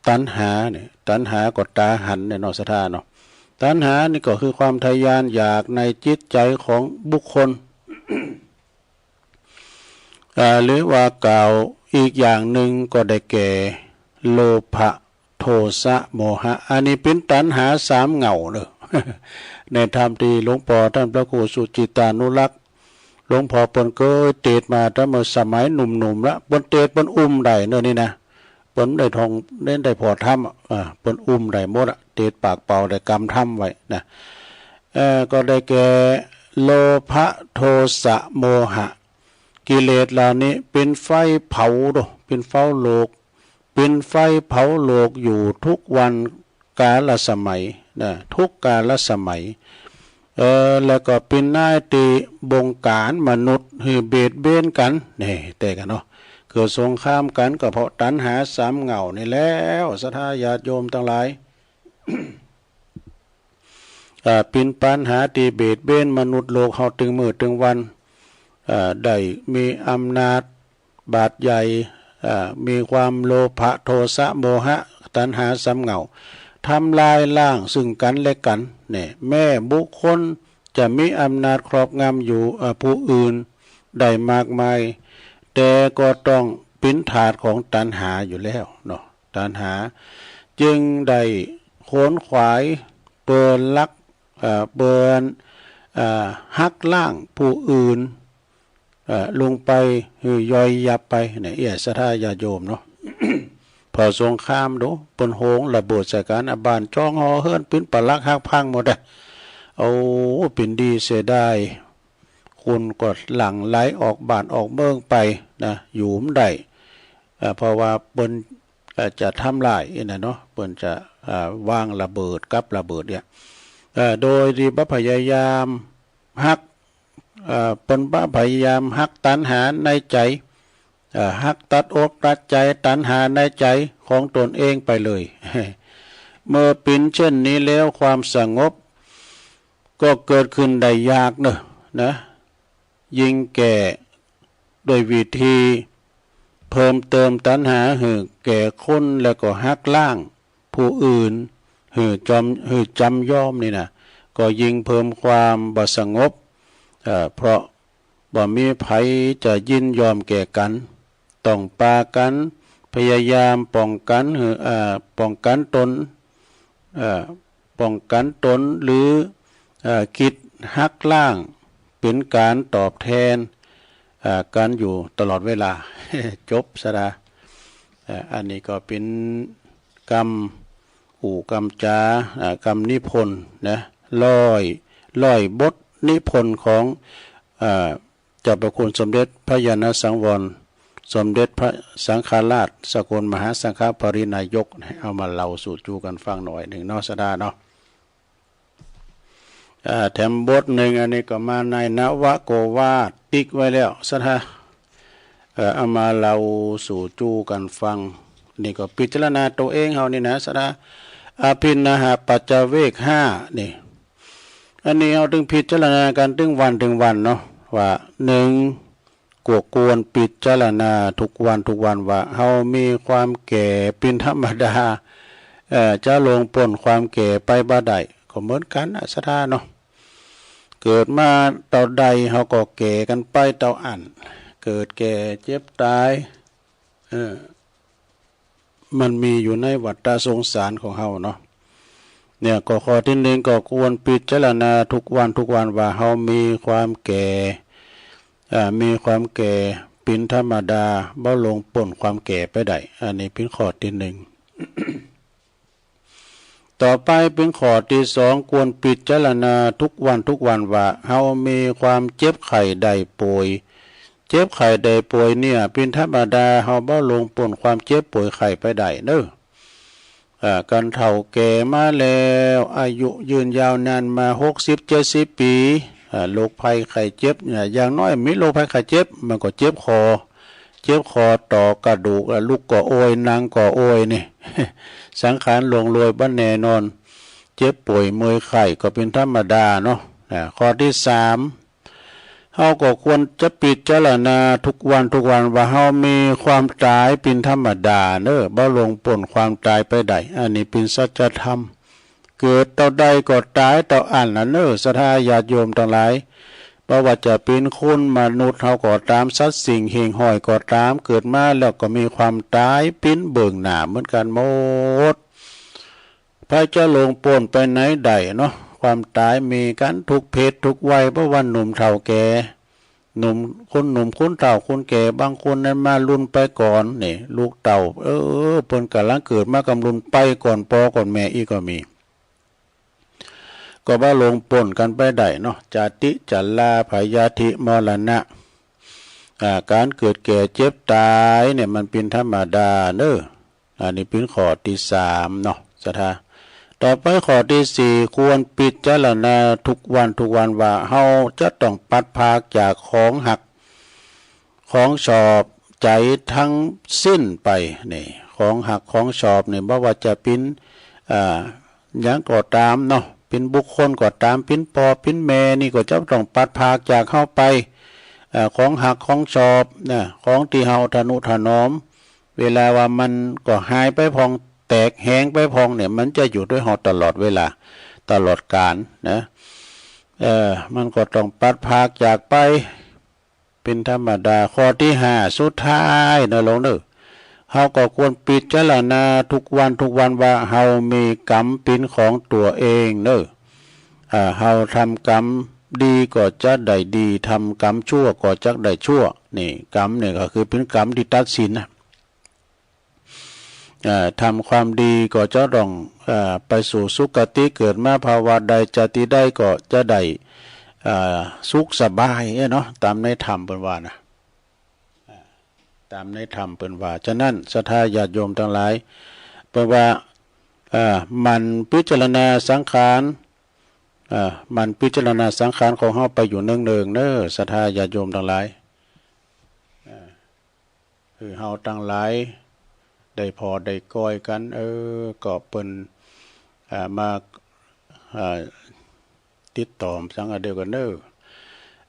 ตัณหาเนี่ย ตัณหาก็ตาหันเนี่ยเนาะศรัทธาเนาะ ตัณหานี่ก็คือความทะยานอยากในจิตใจของบุคคล อ่า หรือว่ากล่าวอีกอย่างหนึ่งก็ได้แก่ โลภะ โทสะ โมหะ อันนี้ปิ้นตัณหาสามเหง้าเนอ ในธรรมตี้หลวงพ่อต้านพระครูสุจิตตานุรักษ์ หลวงพ่อเปิ้นเกยเตสน์มาตั้งเมื่อสมัยหนุ่มๆ ละ เปิ้นเตสน์เปิ้นอุ้มได้เนอนี่นะ เปิ้นได้ท่อง ได้ ได้ผ่อธรรมอะ อ่า เปิ้นอุ้มได้หมดอะ เตสน์ปากเป่าได้กำธรรมไว้นะ เอ่อ ก็ได้แก่ โลภะ โทสะ โมหะ กิเลสเหล่านี้ปิ้นไฟเผาโด ปิ้นเผาโลก ปิ้นไฟเผาโลกอยู่ทุกวันกาลสมัยนะ ทุกกาลสมัย เออ แล้วก็ปิ้นนายตี้บงการมนุษย์หื้อเบียดเบียนกัน นี่ แต๊กั๋นเนาะ เกิดสงครามกั๋นก็เพราะตัณหาสามเหง้านี่แล้ว ศรัทธาญาติโยมตังหลาย อ่า ปิ้นปัญหาตี้เบียดเบียนมนุษย์โลกเฮาตึงมื้อตึงวัน อ่า ได้มีอำนาจบาดใหญ่ อ่า มีความโลภะ โทสะ โมหะ ตัณหาสามเหง้า ทำลายล้างซึ่งกันและกัน เนี่ย แม้บุคคลจะมีอำนาจครอบงำอยู่ อ่า ผู้อื่นได้มากมาย แต่ก็ต้องปิ้นทาสของตัณหาอยู่แล้วเนาะ ตัณหา จึงได้ขวนขวายเปิ้นลัก เอ่อ เปิ้น เอ่อ หักล้างผู้อื่น เอ่อ ลงไปหื้อย่อยยับไปเนี่ย เอี้ย ศรัทธาญาติโยมเนาะ เผาสงครามโด เปิ้นโฮงระเบิดใส่กั๋น อาบ้านจ้องหอเฮือนปิ้นปะหลักหักพังหมดอะ โอ้ เป๋นดีเสียดาย คนก็หลั่งไหลออกบ้านออกเมืองไปนะ อยู่บ่ได้ เอ่อ เพราะว่าเปิ้น เอ่อ จะทำลายอี้นะเนาะ เปิ้นจะ เอ่อ วางระเบิดกับระเบิดเนี่ย เอ่อ โดยที่บ่พยายามหัก เอ่อ เปิ้นบ่พยายามหักตัณหาในใจ เอ่อ หักตัดอกตัดใจตัณหาในใจของตนเองไปเลย เมื่อเป๋นเช่นนี้แล้วความสงบก็เกิดขึ้นได้ยากเนอะนะ ยิ่งแก่ด้วยวิธีเพิ่มเติมตัณหาหื้อแก่คน แล้วก็หักล้างผู้อื่นหื้อจอม หื้อจำยอมนี่นะ ก็ยิ่งเพิ่มความบ่สงบ เอ่อ เพราะบ่มีใผจะยินยอมแก่กั๋น ต้องปากั๋นพยายามป้องกั๋นหื้อ เอ่อ ป้องกั๋นตน เอ่อ ป้องกั๋นตน หรือ เอ่อ คิดหักล้าง เป๋นก๋านตอบแทน เอ่อ กั๋นอยู่ตลอดเวลา จบซะละ เอ่อ อันนี้ก็เป๋นกำอู้กำจ๋า เอ่อ กำนิพนธ์นะ ร้อย ร้อยบทนิพนธ์ของ เอ่อ เจ้าพระคุณสมเด็จพระญาณสังวร สมเด็จพระสังฆราช สกลมหาสังฆปริณายก เอามาเล่าสู่จูกั๋นฟังหน่อยนึ่งเนาะ ศรัทธาเนาะ อ่า แถมบทนึ่ง อันนี้ก็มาในนวโกวาท ติ๊กไว้แล้ว ศรัทธา เอ่อ เอามาเล่าสู่จูกั๋นฟัง นี่ก็พิจารณาตัวเองเฮานี่นะ ศรัทธา อภิณหปัจจเวกห้านี่ อันนี้เฮาตึงพิจารณากั๋นตึงวันตึงวันเนาะ ว่านึ่ง ก็ควรพิจารณาทุกวันทุกวันว่าเฮามีความแก่เป๋นธรรมดา เอ่อ จะล่วงป๊นความแก่ไปบ่ได้ ก็เหมือนกั๋นนะ ศรัทธาเนาะ เกิดมาเต้าใดเฮาก็แก่กั๋นไปเต้าอั้น เกิดแก่เจ็บตาย เออ มันมีอยู่ในวัฏสงสารของเฮาเนาะ เนี่ย ก็ข้อที่นึ่ง ก็ควรพิจารณาทุกวันทุกวันว่าเฮามีความแก่ อ่า มีความแก่เป๋นธรรมดา บ่ล่วงป๊นความแก่ไปได้ อันนี้เป๋นข้อที่นึ่ง ต่อไปเป๋นข้อที่สอง ควรพิจารณาทุกวันทุกวันว่าเฮามีความเจ็บไข้ได้ป่วย เจ็บไข้ได้ป่วยเนี่ยเป๋นธรรมดา เฮาบ่ล่วงป๊นความเจ็บป่วยไข้ไปได้เด้อ อ่า คันเฒ่าแก่มาแล้ว อายุยืนยาวนานมาหกสิบเจ็ดสิบปี๋ อ่า โรคภัยไข้เจ็บ อ่า อย่างน้อยมีโรคภัยไข้เจ็บ มันก็เจ็บคอ เจ็บคอต่อกระดูก อ่า ลุกก็โอย นั่งก็โอยนี่ สังขารล่วงโรยบ่แน่นอน เจ็บป่วยเมื่อยไข้ก็เป๋นธรรมดาเนาะ อ่า ข้อที่สาม เฮาก็ควรจะพิจารณาทุกวันทุกวันว่าเฮามีความตายเป๋นธรรมดาเนอะ บ่ล่วงป๊นความตายไปได้ อันนี้เป๋นสัจธรรม เกิดเต้าใดก็ตายเต้าอั้นนะเนอะ ศรัทธาญาติโยมตังหลาย บ่ว่าจะเป๋นคนมนุษย์เฮาก็ต๋าม สัตว์สิ่งหิ่งห้อยก็ต๋าม เกิดมาแล้วก็มีความตายเป๋นเบื้องหน้าเหมือนกั๋นหมด ไผจะล่วงป๊นไปไหนได้เนาะ ความตายมีกั๋นทุกเพศทุกวัย บ่ว่าหนุ่มเฒ่าแก่ หนุ่ม คนหนุ่มคนเฒ่าคนแก่ บางคนนั้นมารุ่นไปก่อนนี่ ลูกเต้า เออ เปิ้นก่ำลังเกิดมากำรุ่นไปก่อนป้อก่อนแม่อี้ก็มี ก็บ่ล่วงป๊นกั๋นไปได้เนาะ จาติ ชรา พยาธิ มรณะ อ่า ก๋านเกิดแก่เจ็บต๋ายเนี่ยมันเป๋นธรรมดาเนอะ อันนี้เป๋นข้อตี้สามเนาะ ศรัทธา ต่อไปข้อตี้สี่ ควรพิจารณาทุกวันทุกวันว่าเฮาจะต้องปัดพรากจากของฮัก ของชอบใจ๋ทั้งสิ้นไป นี่ ของฮักของชอบนี่ บ่ว่าจะเป๋น อ่า หยังก็ต๋ามเนาะ เป๋นบุคคลก็ต๋าม เป๋นป้อเป๋นแม่นี่ก็จะต้องปัดพรากจากเฮาไป อ่า ของฮักของชอบนะ ของตี้เฮาทะนุถนอม เวลาว่ามันก็หายไปพ่อง แตกแหงไปพ่องเนี่ย มันจะอยู่ด้วยเฮาตลอดเวลา ตลอดกาลนะ เอ่อ มันก็ต้องปัดพรากจากไป เป๋นธรรมดา ข้อตี้ห้า สุดท้ายเนอะโยมเนอะ เฮาก็ควรพิจารณาทุกวันทุกวันว่าเฮามีกรรมเป๋นของตั๋วเองเนอะ อ่า เฮาทำกรรมดีก็จะได้ดี ทำกรรมชั่วก็จะได้ชั่ว นี่ กรรมเนี่ยก็คือเป๋นกรรมตี้ตัดสินนะ เอ่อ ทำความดีก็จะต้อง เอ่อ ไปสู่สุคติ เกิดมาภาวะใดชาติใดก็จะได้ เอ่อ สุขสบาย เอ้ยเนาะ ตามในธรรมเปิ้นว่านะ อ่า ตามในธรรมเปิ้นว่า ฉะนั้นศรัทธาญาติโยมทั้งหลาย เปิ้นว่า เอ่อ หมั่นพิจารณาสังขาร เอ่อ หมั่นพิจารณาสังขารของเฮาไปอยู่เนืองๆ เน้อ ศรัทธาญาติโยมทั้งหลาย เอ่อ คือเฮาตังหลายได้พ้อได้ก้อยกั๋น เออ ก็เปิ้น อ่า มา อ่า ติดต่อสังอันเดียวกั๋นเน้อ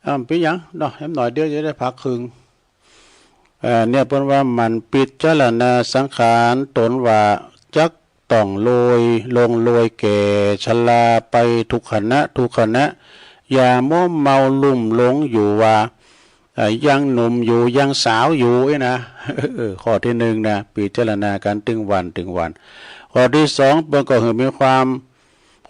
อ่า บ่เป๋นหยังเนาะ แหมหน่อยเดียวจะได้พักครึ่ง เอ่อ เนี่ยเปิ้นว่าหมั่นพิจารณาสังขารต๋นว่าจักต้องโลย ล่วงโลยแก่ชราไปทุกขณะทุกขณะ อย่ามัวเมาลุ่มหลงอยู่ว่า เอ่อ ยังหนุ่มอยู่ ยังสาวอยู่ เอ้ยนะ เออ ข้อตี้หนึ่งนะ พิจารณากั๋นตึงวันตึงวัน ข้อตี้สอง เปิ้นก็หื้อมีความ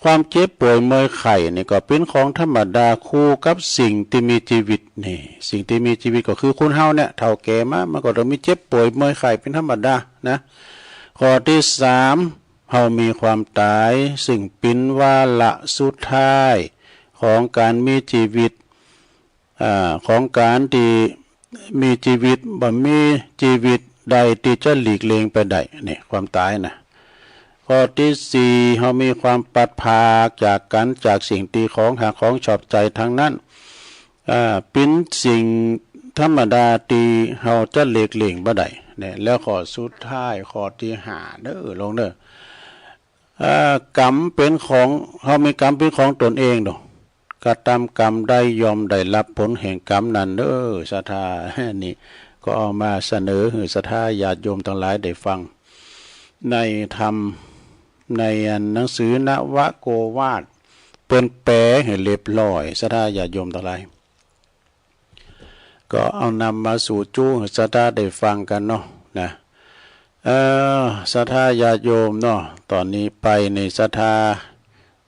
ความเจ็บป่วยเมื่อยไข้นี่ก็เป๋นของธรรมดาคู่กับสิ่งตี้มีชีวิตนี่ สิ่งตี้มีชีวิตก็คือคนเฮาเนี่ย เฒ่าแก่มา มันก็ต้องมีเจ็บป่วยเมื่อยไข้เป๋นธรรมดานะ ข้อตี้สาม เฮามีความต๋าย ซึ่งเป๋นวาระสุดท้ายของก๋านมีชีวิต อ่า ของก๋านตี้มีชีวิต บ่มีชีวิตใดตี้จะหลีกเลี่ยงไปได้ นี่ ความต๋ายนะ ข้อตี้สี่ เฮามีความพลัดพรากจากกั๋น จากสิ่งตี้ของฮักของชอบใจ๋ตังนั้น อ่า เป๋นสิ่งธรรมดาตี้เฮาจะหลีกเลี่ยงบ่ได้ เนี่ย แล้วข้อสุดท้าย ข้อตี้ห้า เน้อ ลงเน้อ เอ่อ กรรมเป๋นของ เฮามีกรรมเป๋นของต๋นเองเนาะ กระทำกรรมใดย่อมได้รับผลแห่งกรรมนั้นเน้อ ศรัทธา นี่ก็เอามาเสนอหื้อศรัทธาญาติโยมตังหลายได้ฟัง ในธรรม ในอันหนังสือนวโกวาท เปิ้นแปลหื้อเรียบร้อย ศรัทธาญาติโยมตังหลาย ก็เอานำมาสู่จุหื้อศรัทธาได้ฟังกั๋นเนาะ นะ เอ่อ ศรัทธาญาติโยมเนาะ ต๋อนนี้ไปนี่ศรัทธา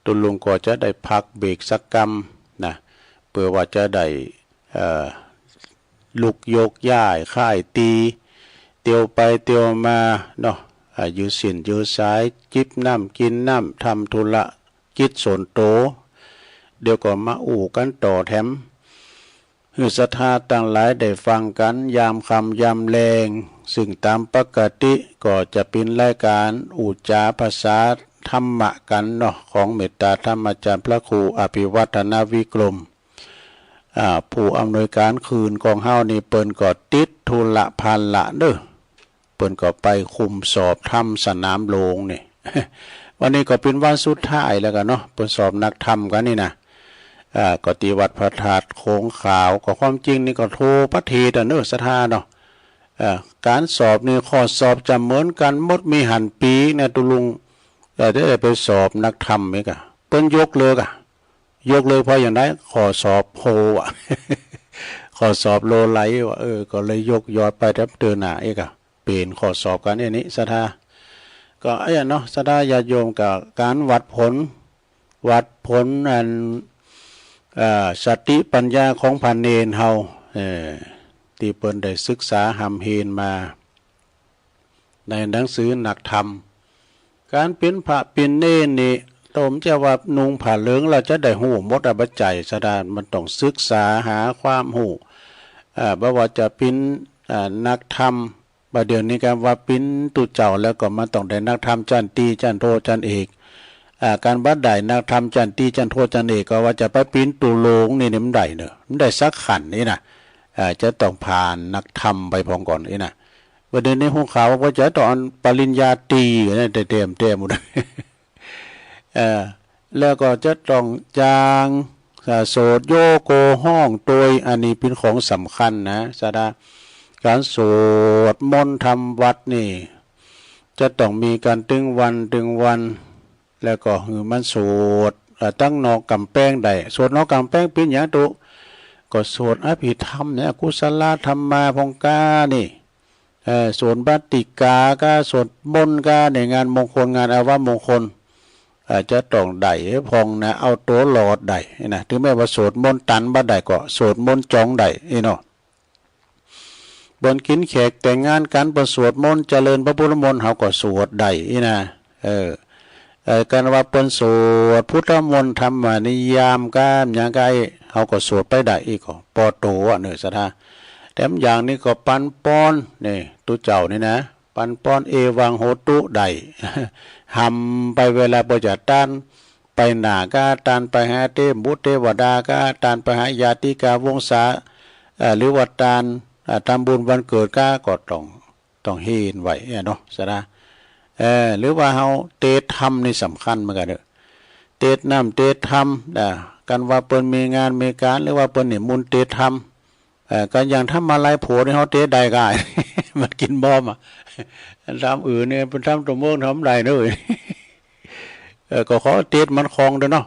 ตุ๊ลุงก็จะได้พักเบรกสักกำนะ เปื้อว่าจะได้ เอ่อ ลุกโยกย้ายค่ายตี้ เตียวไปเตียวมาเนาะ อ่า ยืดเส้นยืดสาย จิบน้ำกิ๋นน้ำ ทำธุระกิจส่วนตั๋ว เดี๋ยวก็มาอู้กั๋นต่อแถม หื้อศรัทธาตังหลายได้ฟังกั๋นยามค่ำยามแลง ซึ่งต๋ามปกติก็จะเป๋นรายก๋านอู้จ๋าภาษาธรรมะกั๋นเนาะ ของเมตตาธรรมาจารย์พระครูอภิวัฒนวิกรม อ่า ผู้อำนวยก๋านคืนของเฮานี่ เปิ้นก็ติดธุระภาระเน้อ เปิ้นก็ไปคุมสอบธรรมสนามหลวงนี่ วันนี้ก็เป๋นวันสุดท้ายแล้วกั๋นเนาะ เปิ้นสอบนักธรรมกั๋นนี่นะ อ่า ก็ตี้วัดพระธาตุโขงขาว ก็ความจริงนี่ก็ทั่วประเทศอะเน้อ ศรัทธาเนาะ อ่า ก๋านสอบนี่ข้อสอบจะเหมือนกั๋นหมด มีหันปี๋นะตุ๊ลุง เอ่อ ได้ไปสอบนักธรรมเอกอะ เปิ้นยกเลิกอะ ยกเลิกเพราะอย่างใด ข้อสอบโฮอะ ข้อสอบโลไหลว่ะ เออ ก็เลยยกยอดไปแถมเติ่นหน้าเอกอะ เป๋นข้อสอบกั๋นอันนี้ศรัทธา ก็อันนี้เนาะ ศรัทธาญาติโยม ก็ก๋านวัดผล วัดผลอัน เอ่อ สติปัญญาของพระเณรเฮา เอ่อ ตี้เปิ้นได้ศึกษาฮ่ำเฮนมา ในหนังสือนักธรรม ก๋านเป๋นพระเป๋นเณรนี่ โตมจะว่านุ่งผ้าเหลืองแล้วจะได้ฮู้หมดอะ บ่ใจ้ศรัทธา มันต้องศึกษาหาความฮู้ อ่า บ่ว่าจะเป๋น อ่า นักธรรม บ่าเดี๋ยวนี้ก็ว่าเป๋นตุ๊เจ้าแล้วก็มันต้องได้นักธรรมชั้นตรี ชั้นโท ชั้นเอก อ่า ก๋านบ่ได้นักธรรมชั้นตรี ชั้นโท ชั้นเอก ก็ว่าจะไปเป๋นตุ๊หลวงนี่ นี่มันได้เนอะ มันได้สักขั้นนี่นะ อ่า จะต้องผ่านนักธรรมไปพองก่อนนี่นะ บ่าเดี๋ยวนี้ฮู้ข่าวว่าจะต้องปริญญาตรีนะ แต่เตรียม เตรียมหมด เอ่อ แล้วก็จะต้องจาง เอ่อ โสตโยโกฮ้องโตย อันนี้เป๋นของสำคัญนะศรัทธา ก๋านสวดมนต์ทำวัตรนี่ จะต้องมีกั๋นตึงวันตึงวัน แล้วก็หื้อมันสวด เอ่อ ตังนอกก๋ำแปงได้ สวดนอกก๋ำแปงเป๋นหยังตุ๊ ก็สวดอภิธรรมเนี่ย กุศลธรรมาพองก้านี่ เอ่อ สวดมาติกาก้า สวดมนต์ก้า ในงานมงคล งานอาวมงคล เอ่อ จะต้องได้พองนะ เอาตั๋วรอดได้นะ ถึงแม้ว่าสวดมนต์ตันบ่ได้ก็สวดมนต์จ๋องได้นี่เนาะ ปิ้นกินแขกแต่งงานกั๋น ปิ้นสวดมนต์เจริญพระพุทธมนต์ เฮาก็สวดได้อี้นะ เออ เออ กันว่าปิ้นสวดพุทธมนต์ธรรมนิยามกั๋นหยังกั๋น เฮาก็สวดไปได้อี้ก็ปอโตอะเนอะศรัทธา แถมอย่างนี้ก็ปันปอน นี่ ตุ๊เจ้านี่นะ ปันปอน เอวังโหตุ ได้ หำไปเวลาเปิ้นจะตานไปหน้าก้า ตานไปหาเตบุตรเตวดาก้า ตานไปหาญาติกาวงศา เอ่อ หรือว่าตาน เอ่อ ทำบุญวันเกิดก้า ก็ต้อง ต้องเฮนไว้อะเนาะศรัทธา เอ่อ หรือว่าเฮาเตสธรรมนี่สำคัญเหมือนกั๋นเนอะ เตสน้ำเตสธรรม อ่า กันว่าเปิ้นมีงานมีก๋าน หรือว่าเปิ้นนิมนต์เตสธรรม เอ่อ กันอย่างธรรมาลัยโผดนี่เฮาเตสได้ก้า มันกิ๋นบ่มอะ ธรรมอื่นนี่เปิ้นธรรมตัวเมืองธรรมใดเนอะ เอ่อ ก็ขอเตสมันคล่องเด้อเนาะ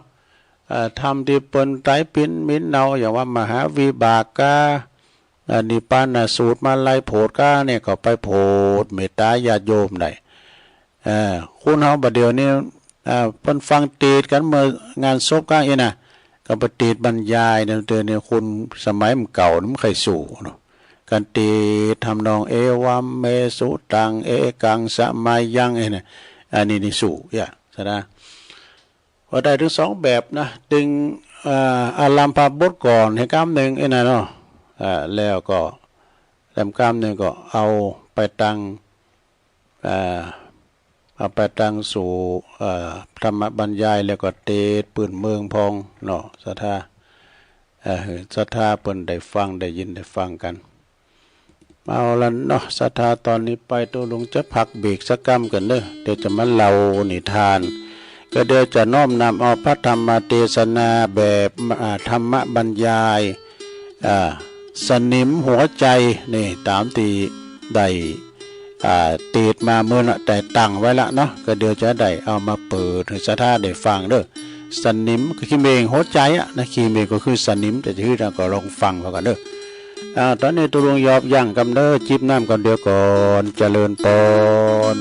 เอ่อ ธรรมตี้เปิ้นตายปิ้นมินเนา อย่างว่ามหาวิบากก้า อ่า นิพพานสูตรมาลัยโผดก้าเนี่ย ก็ไปโผดเมตตาญาติโยมได้ เอ่อ คนเฮาบัดเดี๋ยวนี้ อ่า เปิ้นฟังเตสน์กั๋นเมื่องานศพก้าอี้นะ ก็ไปเตสน์บรรยายนะ เดี๋ยวนี้คนสมัยมันเก่ามันใค่สู้เนาะ ก๋านเตสน์ทำนอง เอวัมเมสุตัง เอกังสะมายัง เอ้ยนะ อันนี้นี่สู้ อย่า ศรัทธา ว่าได้ตึงสองแบบนะ ตึง เอ่อ อารัมภบทก่อนให้กำนึ่งไอ้นั่นเนาะ อ่า แล้วก็แถมกำนึ่งก็เอาไปตัง อ่า เอาไปตังสู่ อ่า ธรรมบรรยาย แล้วก็เตสน์ปื้นเมืองพองเนาะ ศรัทธา เอ่อ ศรัทธาเปิ้นได้ฟัง ได้ยินได้ฟังกั๋น เอาละเนาะ ศรัทธา ตอนนี้ไปตุ๊ลุงจะพักเบรกสักกำก่อนเด้อ เดี๋ยวจะมาเล่านิทาน ก็เดี๋ยวจะน้อมนำเอาพระธรรมเทศนาแบบ อ่า ธรรมบรรยาย อ่า สนิมหัวใจ นี่ ต๋ามตี้ได้ อ่า เตสน์มาเมื่อนะ แต่ตั้งไว้ละเนาะ ก็เดี๋ยวจะได้เอามาเปิดให้ศรัทธาได้ฟังเด้อ สนิมคือขี้เมงหัวใจอะนะ ขี้เมงก็คือสนิม แต่จะคืออะไรก็ลองฟังพร้อมกั๋นเด้อ อ่า ตอนนี้ตุ๊ลุงยอบยั้งกำเด้อ จิบน้ำกำเดียวก่อน เจริญปอน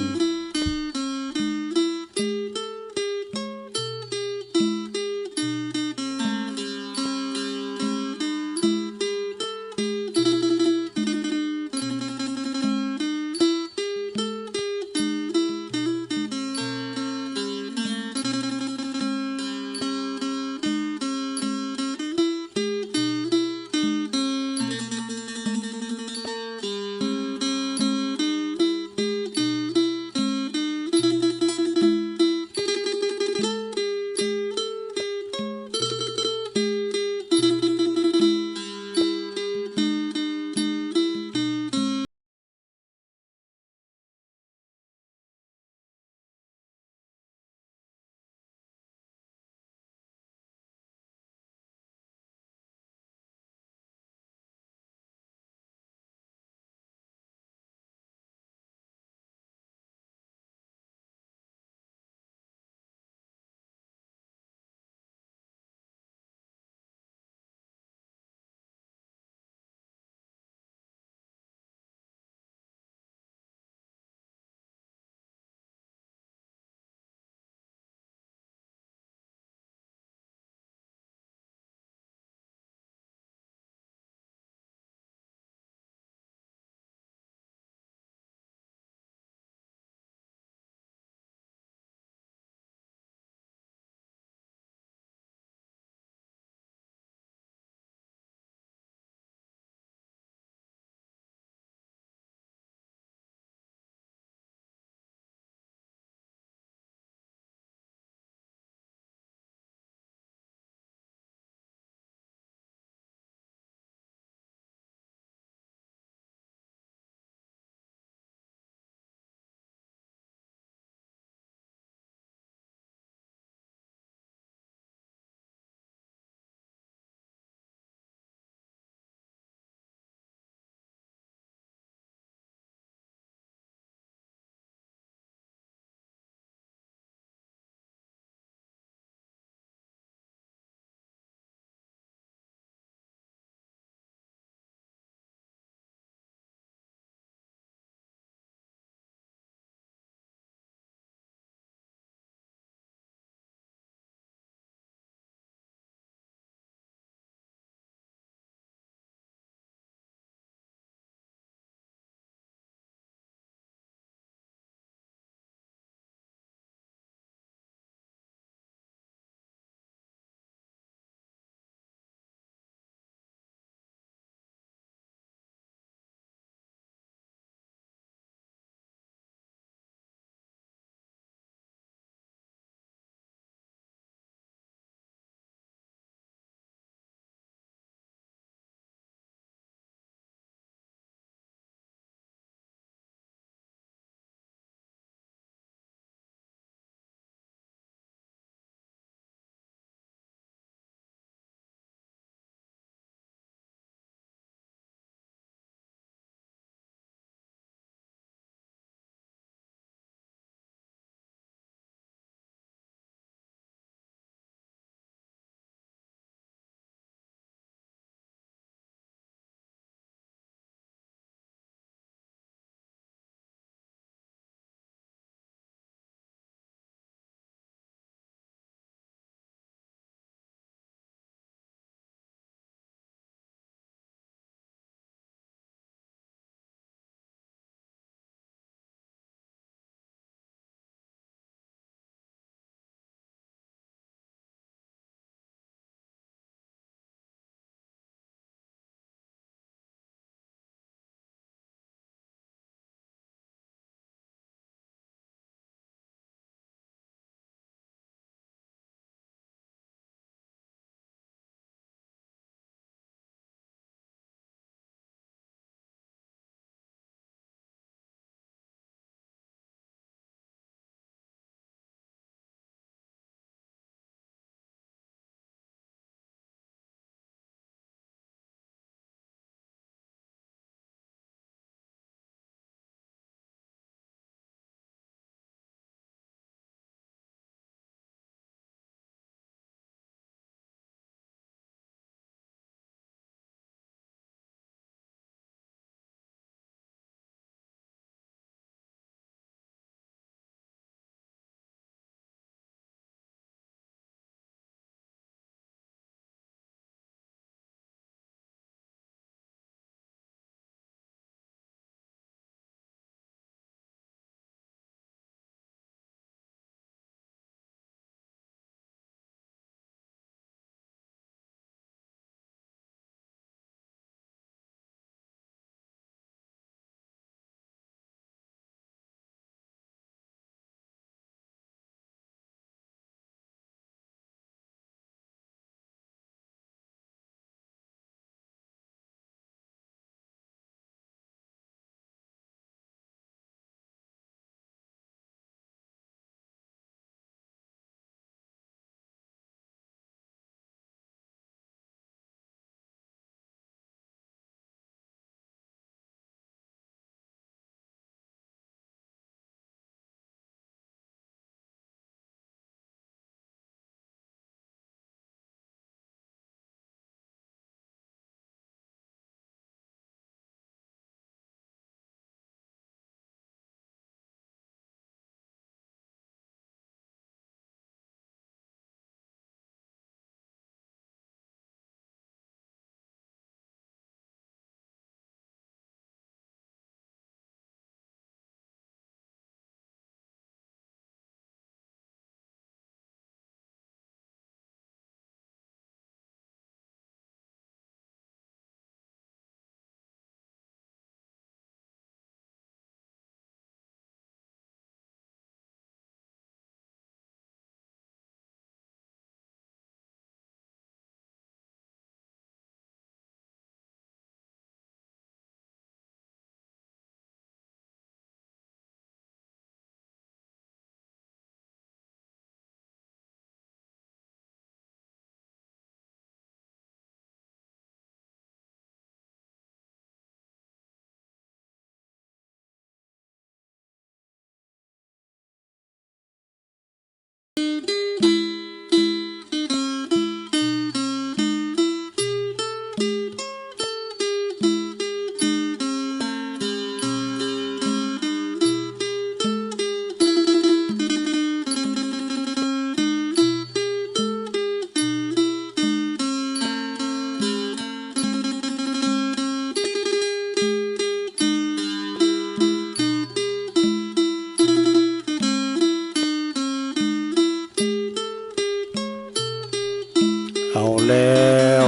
เอาแล้ว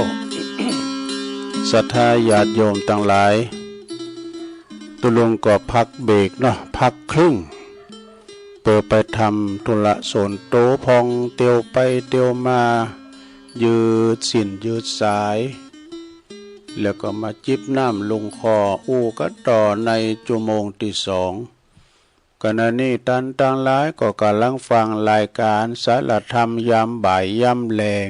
ศรัทธาญาติโยมตังหลาย ตุลุงก็พักเบรกเนาะ พักครึ่ง เปิดไปทำธุระส่วนตัวพ่อง เตียวไปเตียวมา ยืดเส้นยืดสาย แล้วก็มาจิบน้ำลงคอ อู้กันต่อในชั่วโมงที่สอง ขณะนี้ท่านตังหลายก็กำลังฟังรายการสารธรรมยามบ่ายยามแลง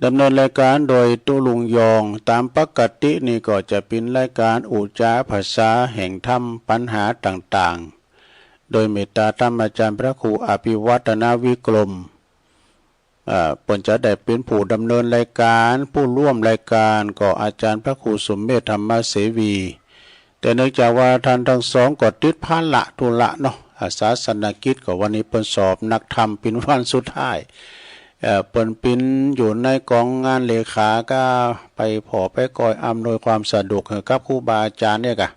ดำเนินรายการโดยตุลุงยอง ตามปกตินี่ก็จะเป็นรายการอุจจาภาษาแห่งธรรมปัญหาต่างๆ โดยเมตตาธรรมอาจารย์พระครูอภิวัฒนวิกรม อ่า เปิ้นจะได้เป็นผู้ดำเนินรายการ ผู้ร่วมรายการก็อาจารย์พระครูสุเมธธรรมเสวี แต่เนื่องจากว่าท่านทั้งสองก็ติดภาระธุระเนาะ อ่า ศาสนกิจ ก็วันนี้เปิ้นสอบนักธรรมเป็นวันสุดท้าย เอ่อ เปิ้นเป็นอยู่ในกองงานเลขา ก็ไปผ่อไปคอยอำนวยความสะดวกให้กับครูบาอาจารย์เนี่ยกะ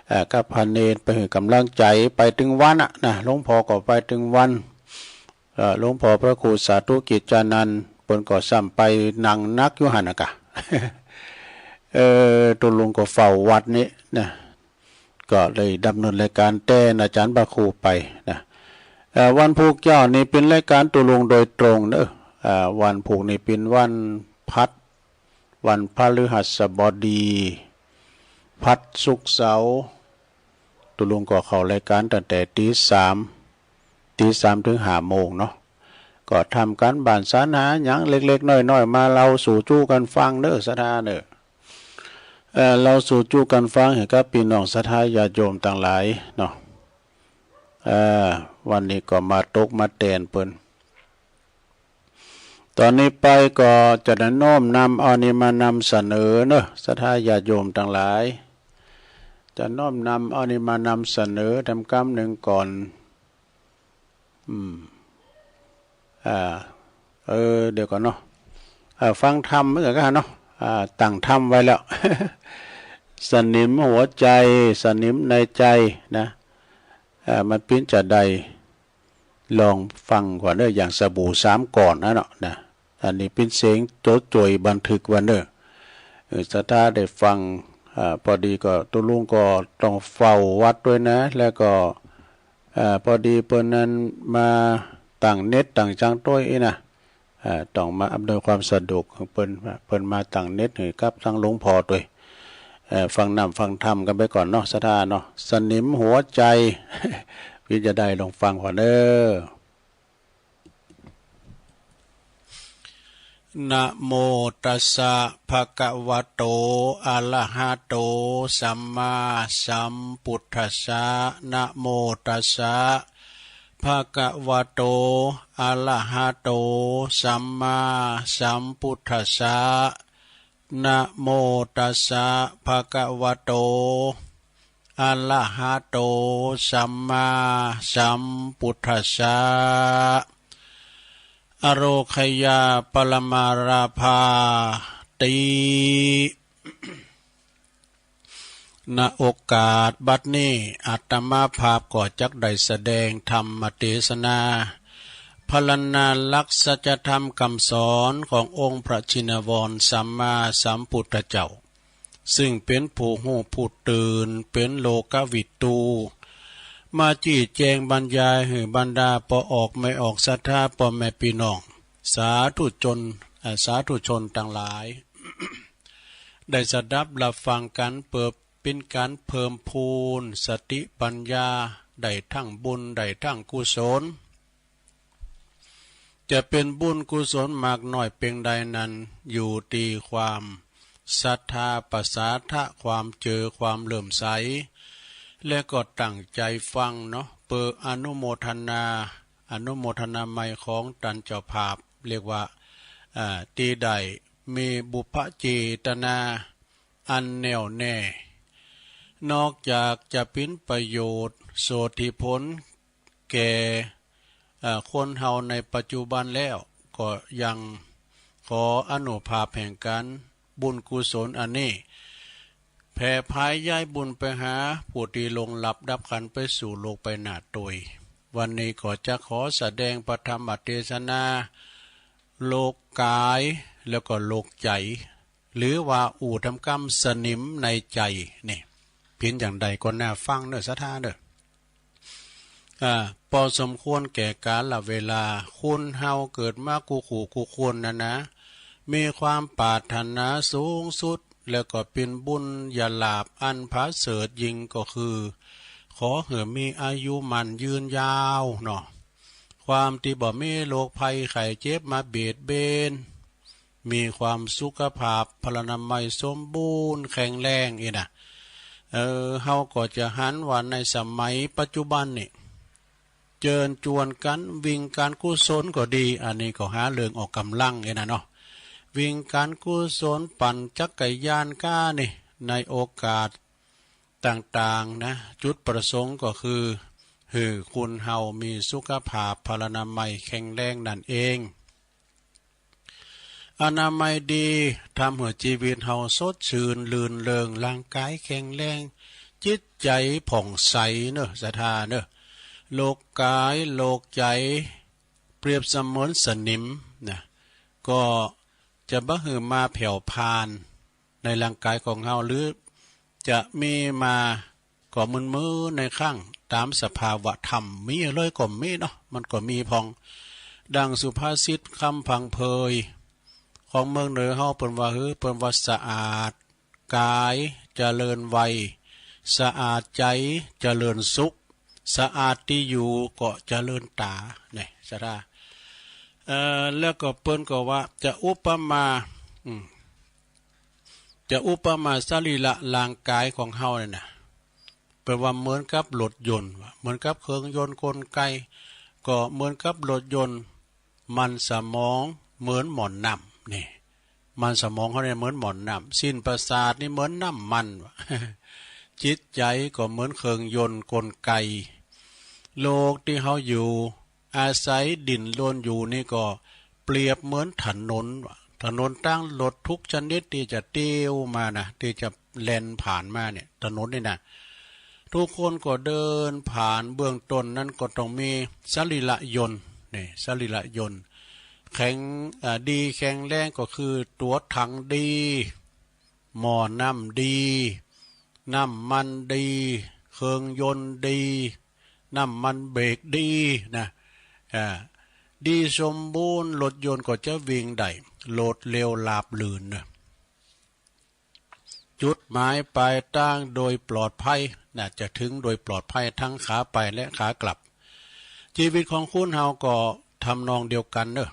เอ่อ กับพระเณรไปให้กำลังใจ ไปตึงวันอะนะ หลวงพ่อก็ไปตึงวัน เอ่อ หลวงพ่อพระครูสาธุกิจจานันท์ เปิ้นก็ซ้ำไปนั่งนักอยู่หั่นนะกะ เอ่อ ตุลุงก็เฝ้าวัดนี้นะ ก็เลยดำเนินรายการแทนอาจารย์พระครูไปนะ เอ่อ วันพุธเจ้านี่เป็นรายการตุลุงโดยตรงเนอะ เอ่อ วันพุธนี่เป็นวันพัด วันพฤหัสบดี พัดศุกร์เสาร์ ตุลุงก็เข้ารายการตั้งแต่ตีสาม ตีสามถึงห้าโมงเนาะ ก็ทำการบ้านสรรหาหยังเล็กๆน้อยๆ มาเล่าสู่จู้กันฟังเนอะ ศรัทธาเนอะ เอ่อ เล่าสู่จู้กันฟังให้กับพี่น้องศรัทธาญาติโยมตังหลายเนาะ เอ่อ วันนี้ก็มาตกมาแตนเปิ้น ตอนนี้ไปก็จะได้น้อมนำเอานี่มานำเสนอเนอะ ศรัทธาญาติโยมตังหลาย จะน้อมนำเอานี่มานำเสนอทำกำหนึ่งก่อน อืม อ่า เออ เดี๋ยวก่อนเนาะ อ่า ฟังธรรมเหมือนกันเนาะ อ่า ตั้งธรรมไว้แล้ว สนิมหัวใจ สนิมในใจนะ อ่า มันเป็นจะใด ลองฟังก่อนเนอะ อย่างสบู่สามก้อนนะเนาะนะ อันนี้เป็นเสียงโจโจยบันทึกวันเนอะ เออ ศรัทธาได้ฟัง อ่า พอดีก็ตุลุงก็ต้องเฝ้าวัดด้วยนะ แล้วก็ อ่า พอดีเปิ้นนั้นมาตั้งเน็ตตั้งจังโต้ยอีนะ อ่า ต้องมาอำนวยความสะดวกของเปิ้น เปิ้นมาตั้งเน็ตให้กับทางหลวงพ่อโต้ย เอ่อ ฟังน้ำฟังธรรมกันไปก่อนเนาะ ศรัทธาเนาะ สนิมหัวใจ พี่จะได้ลองฟังก่อนเด้อ นะโมตัสสะ ภะคะวะโต อะระหะโต สัมมาสัมพุทธัสสะ นะโมตัสสะ ภะคะวะโต อะระหะโต สัมมาสัมพุทธัสสะ นะโมตัสสะ ภะคะวะโต อะระหะโต สัมมาสัมพุทธัสสะ อโรคยาปรมาราภาติ ณ โอกาสบัดนี้ อาตมาภาพก็จักได้แสดงธรรมเทศนา พรรณนาลักษณ์สัจธรรมคำสอนขององค์พระชินวรสัมมาสัมพุทธเจ้า ซึ่งเป็นผู้ฮู้ผู้ตื่น เป็นโลกวิทู มาจี้แจงบรรยายหื้อบรรดาป้อออกแม่ออกศรัทธาป้อแม่ปี้น้อง สาธุชน เอ่อ สาธุชนตังหลาย ได้สดับรับฟังกั๋น เปื้อเป๋นก๋านเพิ่มพูนสติปั๋ญญา ได้ทั้งบุญ ได้ทั้งกุศล จะเป๋นบุญกุศลมากน้อยเปียงใดนั้น อยู่ตี้ความศรัทธา ประสาทะ ความเจื้อ ความเลื่อมใส และก็ตั้งใจ๋ฟังเนาะ เปื้ออนุโมทนา อนุโมทนาใหม่ของต้านเจ้าภาพ เรียกว่า เอ่อ ที่ได้มีบุพเจตนาอันแน่วแน่ นอกจากจะเป็นประโยชน์โสติผลแก่ เอ่อ คนเฮาในปัจจุบันแล้ว ก็ยังขออานุภาพแห่งการบุญกุศลอันนี้ แผ่พายย้ายบุญไปหาผู้ที่ล่วงลับดับขันธ์ไปสู่โลกไปหน้าโตย วันนี้ก็จะขอแสดงพระธรรมเทศนา โรคกายแล้วก็โรคใจ หรือว่าอู้ตำกำสนิมในใจ นี่ เป๋นอย่างใดก็น่าฟังเน้อ ศรัทธาเน้อ อ่า พอสมควรแก่กาลเวลา คนเฮาเกิดมากู้คู่กู้คนนะนะ มีความปรารถนาสูงสุด แล้วก็เป็นบุญญาลาภอันผาเสริฐยิ่งก็คือ ขอหื้อมีอายุมั่นยืนยาวเนาะ ความที่บ่มีโรคภัยไข้เจ็บมาเบียดเบียน มีความสุขภาพพลานามัยสมบูรณ์แข็งแรงอี้นะ เออ เฮาก็จะหันว่าในสมัยปัจจุบันนี่ เจิญจวนกั๋นวิ่งก๋านกุศลก็ดี อันนี้ก็หาเรื่องออกกำลังอี้นะเนาะ วิ่งก๋านกุศลปั่นจักรยานก้านี่ ในโอกาสต่างๆ นะ จุดประสงค์ก็คือ หื้อคนเฮามีสุขภาพพลานามัยแข็งแรงนั่นเอง อนามัยดีทำให้ชีวิตเฮาสดชื่นรื่นเริง ร่างกายแข็งแรง จิตใจผ่องใสเนอะ ศรัทธาเนอะ โรคกายโรคใจ เปรียบเสมือนสนิมนะ ก็จะบ่หื้อมาแผ่วพรานในร่างกายของเฮา หรือจะมีมา ก็เหมือนมื้อในครั้งตามสภาวะธรรม มีเลยก็มีเนาะ มันก็มีพ่อง ดังสุภาษิตคำพังเพย ของเมืองเหนือเฮาเปิ้นว่าหื้อ เปิ้นว่าสะอาดกายเจริญวัย สะอาดใจเจริญสุข สะอาดตี้อยู่ก็เจริญต๋า นี่ ศรัทธา เอ่อ แล้วก็เปิ้นก็ว่าจะอุปมา อืม จะอุปมาสรีระร่างกายของเฮาเนี่ยนะ เปิ้นว่าเหมือนกับรถยนต์ ว่าเหมือนกับเครื่องยนต์กลไก ก็เหมือนกับรถยนต์ มันสมองเหมือนหม้อน้ำ นี่ มันสมองเฮาเนี่ยเหมือนหม้อน้ำ เส้นประสาทนี่เหมือนน้ำมัน ว่า จิตใจก็เหมือนเครื่องยนต์กลไก โลกที่เฮาอยู่ อาศัยดิ้นรนอยู่นี่ก็เปรียบเหมือนถนน ถนนตางรถทุกชนิดที่จะเตียวมานะ ที่จะแล่นผ่านมาเนี่ย ถนนนี่นะ ทุกคนก็เดินผ่าน เบื้องต้นนั้นก็ต้องมีสรีระยนต์ นี่ สรีระยนต์ แข็ง อ่า ดีแข็งแรงก็คือตั๋วถังดี หม้อน้ำดี น้ำมันดี เครื่องยนต์ดี น้ำมันเบรกดีนะ อ่า ดีสมบูรณ์ รถยนต์ก็จะวิ่งได้ โลดเร็วราบรื่นนะ จุดหมายปลายทางโดยปลอดภัยนะ จะถึงโดยปลอดภัยทั้งขาไปและขากลับ ชีวิตของคนเฮาก็ทำนองเดียวกันเนอะ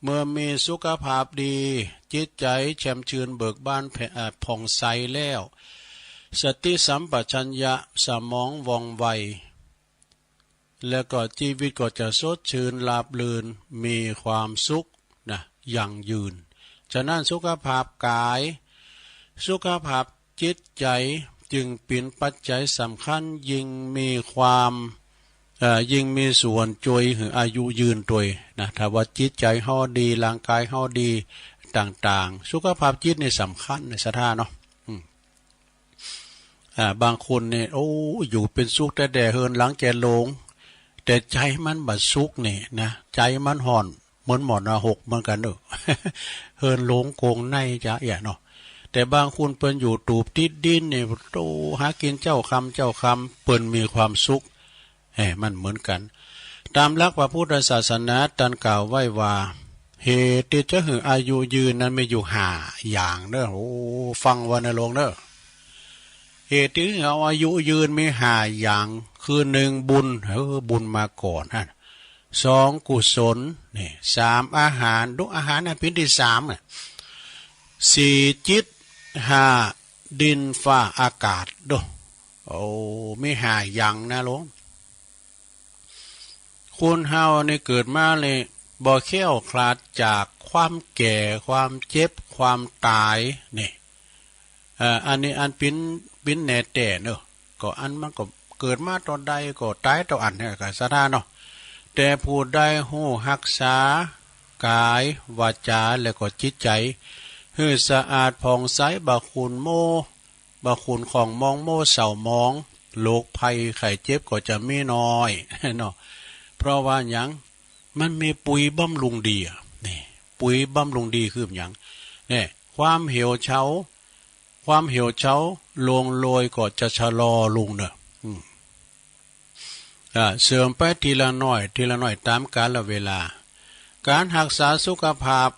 เมื่อมีสุขภาพดี จิตใจแช่มชื่นเบิกบานแผ่ อ่า ผ่องใสแล้ว สติสัมปชัญญะ สมองว่องไว แล้วก็ชีวิตก็จะสดชื่นราบรื่น มีความสุขนะ ยั่งยืน ฉะนั้นสุขภาพกาย สุขภาพจิตใจจึงเป็นปัจจัยสำคัญ ยิ่งมีความ เอ่อ ยิ่งมีส่วนช่วยหื้ออายุยืนตวยนะ ถ้าว่าจิตใจเฮาดี ร่างกายเฮาดีต่างๆ สุขภาพจิตนี่สำคัญนะ ศรัทธาเนาะ อืม อ่า บางคนนี่ โอ้ อยู่เป็นสุขแต๊ๆ เฮือนหลังแก่โลง แต่ใจมันบ่สุขนี่นะ ใจมันฮ้อน เหมือนหม้อนรกเหมือนกันเนอะ เฮือนโลงโกงในจะเอี้ยเนาะ แต่บางคนเปิ้นอยู่ตูบติดดินนี่ โต หากินเจ๊าค่ำเจ๊าค่ำ เปิ้นมีความสุข แหม มันเหมือนกัน ตามหลักพระพุทธศาสนาต้านกล่าวไว้ว่า เหตุที่จะหื้ออายุยืนนั้นมีอยู่ห้าอย่างเนอะ โอ้ ฟังไว้นะโลงเนอะ เหตุที่หื้อเฮาอายุยืนมีห้าอย่าง คือหนึ่งบุญ เออ บุญมาก่อนฮะ สองกุศล นี่ สามอาหาร ดูอาหารนะเป๋นตี้สามอะ สี่จิต ห้าดินฟ้าอากาศ ดู โอ้ มีห้าอย่างนะโลง ค คนเฮานี่เกิดมานี่บ่แคล้วคลาดจากความแก่ ความเจ็บ ความตายนี่ เอ่อ อันนี้อันปิ๋น ปิ๋นแน่แต๊เนาะ ก็อันมันก็เกิดมาตอนใดก็ตายตอนอั้นเนี่ย ก็สะท้าเนาะ แต่ผู้ใดฮู้ฮักษากายวาจาและก็จิตใจหื้อสะอาดผ่องใส บ่ขุ่นโม บ่ขุ่นข้องหมอง โมเศร้าหมอง โรคภัยไข้เจ็บก็จะมีน้อยเนาะ เพราะว่าหยัง มันมีปุ๋ยบำรุงดีอะ นี่ ปุ๋ยบำรุงดีคือหยัง เนี่ย ความเหี่ยวเฉา ความเหี่ยวเฉาร่วงโรยก็จะชะลอลงเนอะ อืม อ่า เสริมไปทีละน้อย ทีละน้อย ตามกาลเวลา การฮักษาสุขภาพ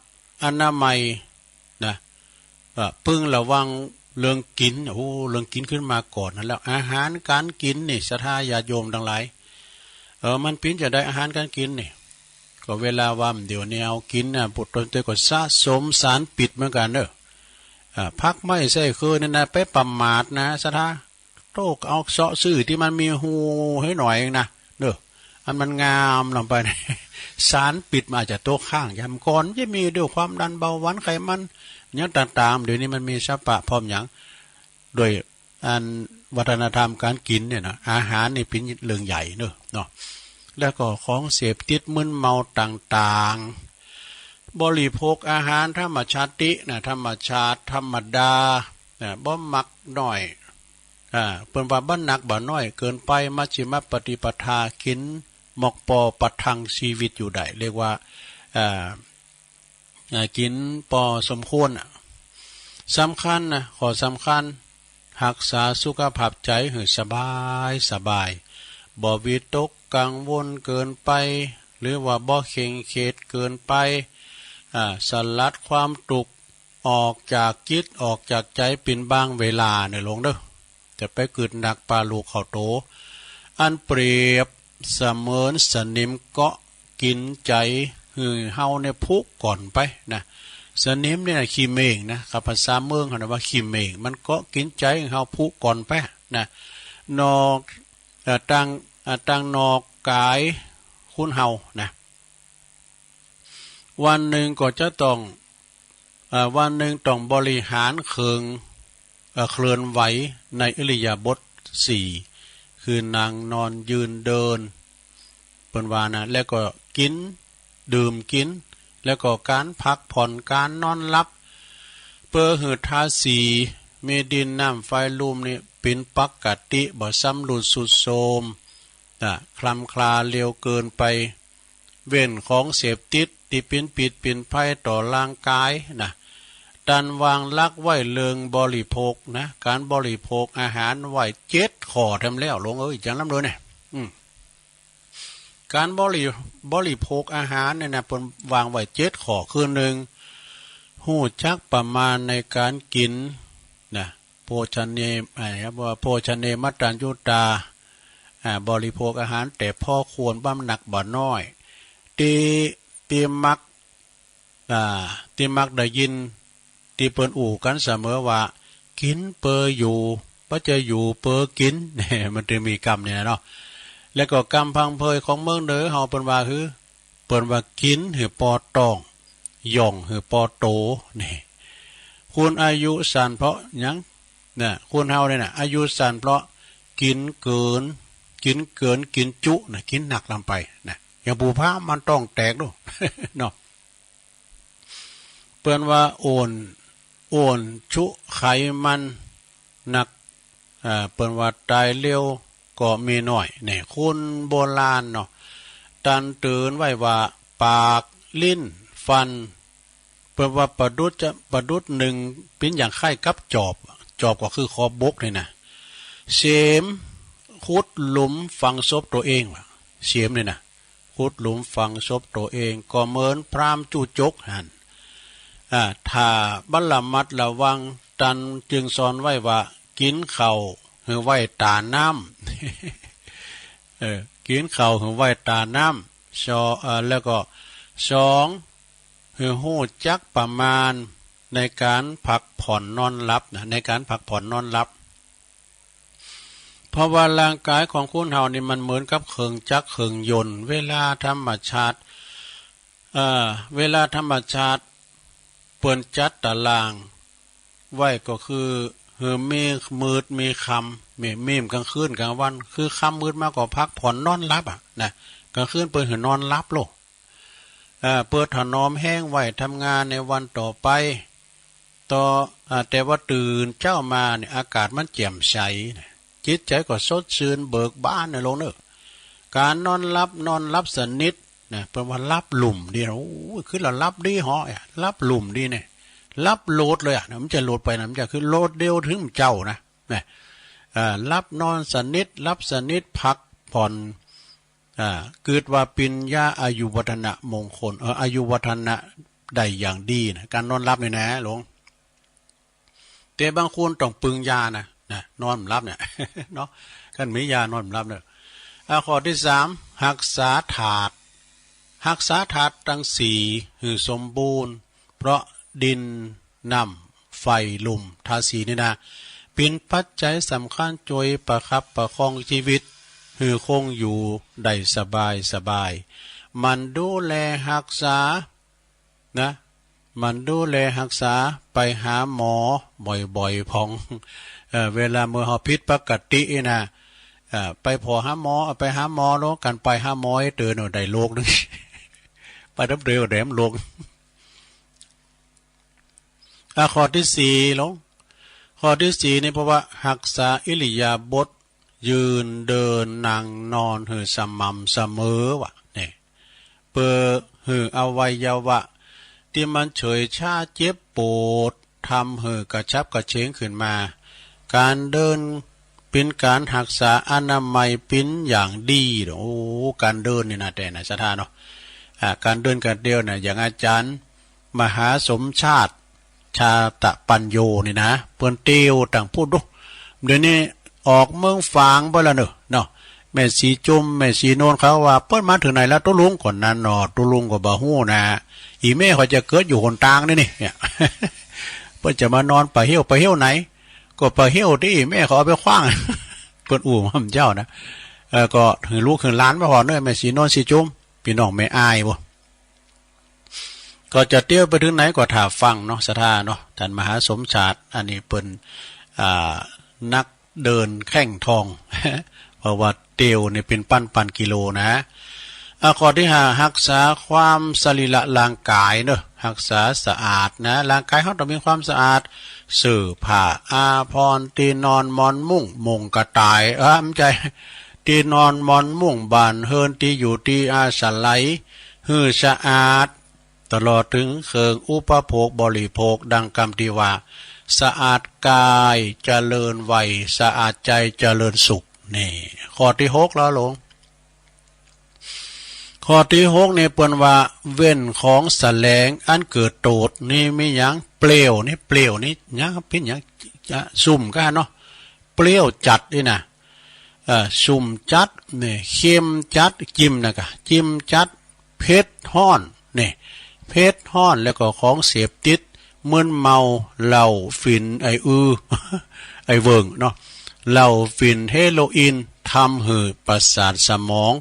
อนามัยนะ อ่า พึงระวังเรื่องกิ๋น โอ้ เรื่องกิ๋นขึ้นมาก่อนนั่นแล้ว อาหารการกิ๋นนี่ ศรัทธาญาติโยมตังหลาย เออ มันปิ๋นจะได้อาหารการกิ๋นนี่ ก็เวลาว่ามันเดี๋ยวนี้เอากิ๋นนะ ปุตตนเตก็สะสมสารพิษเหมือนกันเนอะ อ่า ผักไม้ไส้เคิงนี่นะ ไปประมาทนะ ศรัทธา โตกเอาเซาะซื้อตี้มันมีฮูให้หน่อยเองนะ เนอะ อันมันงามลงไป สารพิษมันอาจจะตกค้าง ยามก่อนจะมีด้วยความดันเบาหวานไขมัน หยังต่างๆ เดี๋ยวนี้มันมีสะปะพร้อมหยัง ด้วยอันวัฒนธรรมการกิ๋นเนี่ยนะ อาหารนี่เป๋นเรื่องใหญ่เนอะ เนาะ แล้วก็ของเสพติดมึนเมาต่างๆ บริโภคอาหารธรรมชาตินะ ธรรมชาติธรรมดานะ บ่มักน้อย อ่า เปิ้นว่าบ่หนักบ่น้อยเกินไป มัชฌิมปฏิปทา กิ๋นหมอกปอประทังชีวิตอยู่ได้ เรียกว่า อ่า อ่า กิ๋นปอสมควรน่ะ สำคัญนะ ข้อสำคัญ ฮักษาสุขภาพใจหื้อสบายสบาย บ่วิตกกังวลเกินไป หรือว่าบ่เคร่งเครียดเกินไป อ่า สลัดความตุ๊กข์ออกจากจิต ออกจากใจเป๋นบางเวลาเน่อหลวงเด้อ จะไปกึ๊ดหนักปาลูกเข้าโต อันเปรียบเสมือนสนิมเกาะกิ๋นใจหื้อเฮาเนี่ยผุก่อนไปนะ สนิมเนี่ยนะขี้เม่งนะ กับภาษาเมืองเขานะว่าขี้เม่ง มันเกาะกิ๋นใจหื้อเฮาผุก่อนไปนะ นอก เอ่อ ตัง เอ่อ ตังนอกกายคนเฮานะ วันหนึ่งก็จะต้อง เอ่อ วันหนึ่งต้องบริหารเครื่อง เอ่อ เคลื่อนไหวในอิริยาบถสี่ คือนั่ง นอน ยืน เดิน เปิ้นว่านะ แล้วก็กิ๋น ดื่มกิ๋น แล้วก็การพักผ่อน การนอนหลับ เปื้อหื้อธาตุสี่ มีดิน น้ำ ไฟ ลม นี่เป๋นปกติ บ่ชำรุดทรุดโทรม นะ คลำคลาเร็วเกินไป เว้นของเสพติดตี้เป๋นพิษเป๋นภัยต่อร่างกายนะ ตันวางหลักไว้เรื่องบริโภคนะ การบริโภคอาหารไว้เจ็ดข้อแถมแล้ว หลวงเอ้ย จังลำเลยเนี่ย อืม การบริ บริโภคอาหารเนี่ยนะ เปิ้นวางไว้เจ็ดข้อ คือหนึ่ง ฮู้จักประมาณในการกิ๋นนะ โภชเน อ่า ครับว่า โภชเน มัตตัญญูตา อ่า บริโภคอาหารแต่พอควร บ่หนักบ่น้อย ตี้ ตี้มัก อ่า ตี้มักได้ยิน ตี้เปิ้นอู้กันเสมอว่า กิ๋นเปื้ออยู่ บ่ใจ้อยู่เปื้อกิ๋น มันจะมีกำเนี่ยเนาะ แล้วก็กำพังเพยของเมืองเหนือเฮาเปิ้นว่าหื้อ เปิ้นว่ากิ๋นหื้อปอต๊อง หย่องหื้อปอโตนี่ คนอายุสั้นเพราะหยัง นะ คนเฮาเนี่ยนะ อายุสั้นเพราะกิ๋นเกิน กิ๋นเกิน กิ๋นจุนะ กิ๋นหนักลำไปนะ อย่างผู้พามันต๊องแตกดู เนาะ เปิ้นว่าอ้วน อ้วนชุไขมันหนัก อ่า เปิ้นว่าตายเร็วก็มีน้อย นี่ คนโบราณเนาะ ตันเตือนไว้ว่า ปาก ลิ้น ฟัน เปิ้นว่าประดุจจะ ประดุจหนึ่ง เป๋นอย่างคล้ายกับจอบ จอบก็คือขอบบกนี่นะ เสม ขุดหลุมฝังศพตัวเองว่ะ เสมนี่นะ ขุดหลุมฝังศพตัวเอง ก็เหมือนพราหมณ์จุจกหั้น อ่า ถ้าบ่ระมัดระวัง ตันจึงสอนไว้ว่า กิ๋นข้าวหื้อไว้ต๋าน้ำ เออ กิ๋นข้าวหื้อไว้ต๋าน้ำ สอ- เอ่อ แล้วก็สอง หื้อฮู้จักประมาณในการพักผ่อนนอนหลับนะ ในการพักผ่อนนอนหลับ เพราะว่าร่างกายของคนเฮานี่มันเหมือนกับเครื่องจักรเครื่องยนต์ เวลาธรรมชาติ เอ่อ เวลาธรรมชาติเปิ้นจัดตารางไว้ก็คือ หื้อมีมืดมีค่ำ มี มีกลางคืนกลางวัน คือค่ำมืดมาก็พักผ่อนนอนหลับอะนะ กลางคืนเปิ้นหื้อนอนหลับโลด เอ่อ เปิ้นถนอมแฮงไว้ทำงานในวันต่อไป ต่อ อ่า แต่ว่าตื่นเช้ามาเนี่ย อากาศมันแจ่มใสนะ จิตใจก็สดชื่นเบิกบานนะลุงเนอะ การนอนหลับ นอนหลับสนิทนะ เปิ้นว่าหลับลุ่มดีนะ โอ้ย คือละหลับดีเหาะอะ หลับลุ่มดีเนี่ย หลับโลดเลยอะ มันจะโลดไปนะ มันจะคือโลดเดียวถึงเจ้านะ นะ เอ่อ หลับนอนสนิท หลับสนิท พักผ่อน อ่า กึ๊ดว่าเป๋นยาอายุวัฒนะมงคล เอ่อ อายุวัฒนะได้อย่างดีนะ การนอนหลับนี่นะลุง แต่บางคนต้องปึงยานะ นะ นอนบ่หลับเนี่ย เนาะ คันมียานอนบ่หลับเนี่ย อ่า ข้อที่สาม ฮักษาธาตุ ฮักษาธาตุตังสี่หื้อสมบูรณ์ เพราะดิน น้ำ ไฟ ลม ธาตุสี่นี่นะ เป๋นปัจจัยสำคัญจ้วยประคับประคองชีวิต หื้อคงอยู่ได้สบายสบาย หมั่นดูแลฮักษา นะ หมั่นดูแลฮักษา ไปหาหมอบ่อยๆ พ่อง เอ่อ เวลาเมื่อเฮาผิดปกตินะ เอ่อ ไปผ่อหาหมอ ไปหาหมอโลด กันไปหาหมอให้เตินเอาได้โลกหนึ่ง ไปน้ำเดียวแหลมโลก อ่ะ ข้อที่สี่ลง ข้อที่สี่นี่ เพราะว่าฮักษาอิริยาบถ ยืน เดิน นั่ง นอน หื้อสม่ำเสมอว่ะ นี่ เปื้อหื้ออวัยวะตี้มันเฉยชาเจ็บปวด ทำหื้อกระฉับกระเฉงขึ้นมา การเดินเป๋นการฮักษาอนามัยเป๋นอย่างดี โอ้ การเดินนี่นะ แต่นะ ศรัทธาเนาะ อ่า การเดินการเตียวนะ อย่างอาจารย์มหาสมชาติ ชาตะปัญโญนี่นะ เปิ้นเตียวตังปู้นดู เดี๋ยวนี้ออกเมืองฝางไปแล้วเนอะ เนาะ แม่สีจุม แม่สีโนนเขาว่า เปิ้นมาถึงไหนแล้ว ตุ๊ลุง ก่อนนั้นเนาะ ตุ๊ลุงก็บ่ฮู้นะ อี่แม่เขาจะเกิดอยู่หนตางนี่นี่ เนี่ย เปิ้นจะมานอนป่าเฮี้ยว ป่าเฮี้ยวไหน ก็ป่าเฮี้ยวตี้แม่เขาเอาไปขว้าง เปิ้นอู้มาเจ้านะ เออ ก็หื้อลูกหื้อหลานมาพอเนอะ แม่สีโนน สีจุม พี่น้องแม่อ้ายบ่ ก็จะเตียวไปถึงไหนก็ถ่าฟังเนาะ ศรัทธาเนาะ ท่านมหาสมชาติ อันนี้เปิ้น อ่า นักเดินแข้งทอง เพราะว่าเตียวนี่เป๋นปันปันกิโลนะ อ่ะ ข้อที่ห้า ฮักษาความสรีระร่างกายเนอะ ฮักษาสะอาดนะ ร่างกายเฮาต้องมีความสะอาด เสื้อผ้าอาภรณ์ ตี้นอนหมอนมุ้ง มุ้งกระต่าย เออ บ่ใจ้ ตี้นอนหมอนมุ้ง บ้านเฮือน ตี้อยู่ตี้อาศัย หื้อสะอาด ตลอดถึงเครื่องอุปโภคบริโภค ดังกำตี้ว่า สะอาดกายเจริญวัย สะอาดใจเจริญสุข นี่ ข้อที่หกแล้วลง ข้อที่หกนี่เปิ้นว่า เว้นของแสลงอันเกิดโต้ษ นี่มีหยัง เปรี้ยวนี่ เปรี้ยวนี่หยัง เป๋นหยัง จะซุ่มก้าเนาะ เปรี้ยวจัดนี่นะ เอ่อ ซุ่มจัดนี่ เค็มจัด จิ้มนะกะ จิ้มจัด เผ็ดฮ้อนนี่ เผ็ดฮ้อน แล้วก็ของเสพติด มึนเมา เหล้า ฝิ่น ไอ้อือ ไอ้เวิ่งเนาะ เหล้า ฝิ่น เฮโรอีน ทำหื้อประสาทสมอง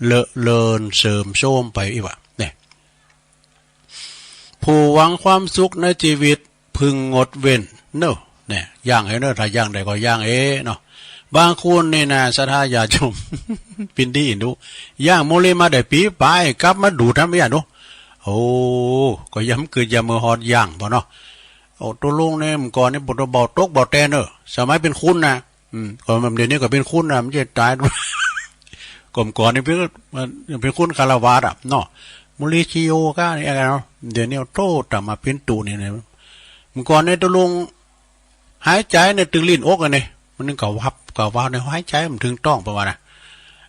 เลอะเลือนเสื่อมโทรมไปอีกว่ะ เนี่ย ผู้หวังความสุขในชีวิต พึงงดเว้นเนอะ เนี่ย ย่างเอเนอะ ถ้าย่างได้ก็ย่างเอเนาะ บางคนนี่นะ ศรัทธาญาติโยม เป๋นตี้ดู ย่างมื้อนี้มาได้ปี๋ปาย กลับมาดูดทำอย่างดู โอ้ ก็ยามกึ๊ดยามเมือฮอดย่างบ่เนาะ โอ้ ตุ๊ลุงนี่ เมื่อก่อนนี่บ่ บ่ตกบ่แตนเนอะ สมัยเป๋นคุณนะ อืม ก็เดี๋ยวนี้ก็เป๋นคุณนะ มันจะต๋าย ก็เมื่อก่อนนี่เป๋น เป๋นคุณฆราวาสอะเนาะ มุลีชีโอก้านี่อะไรเนาะ เดี๋ยวนี้โตต๋ามมาเป๋นตุ๊นี่เนี่ย เมื่อก่อนนี่ตุ๊ลุงหายใจเนี่ยตึงลิ้นอกอะเนี่ย มันนึงก็วับก็วาวเนี่ย หายใจมันถึงต้องประมาณนะ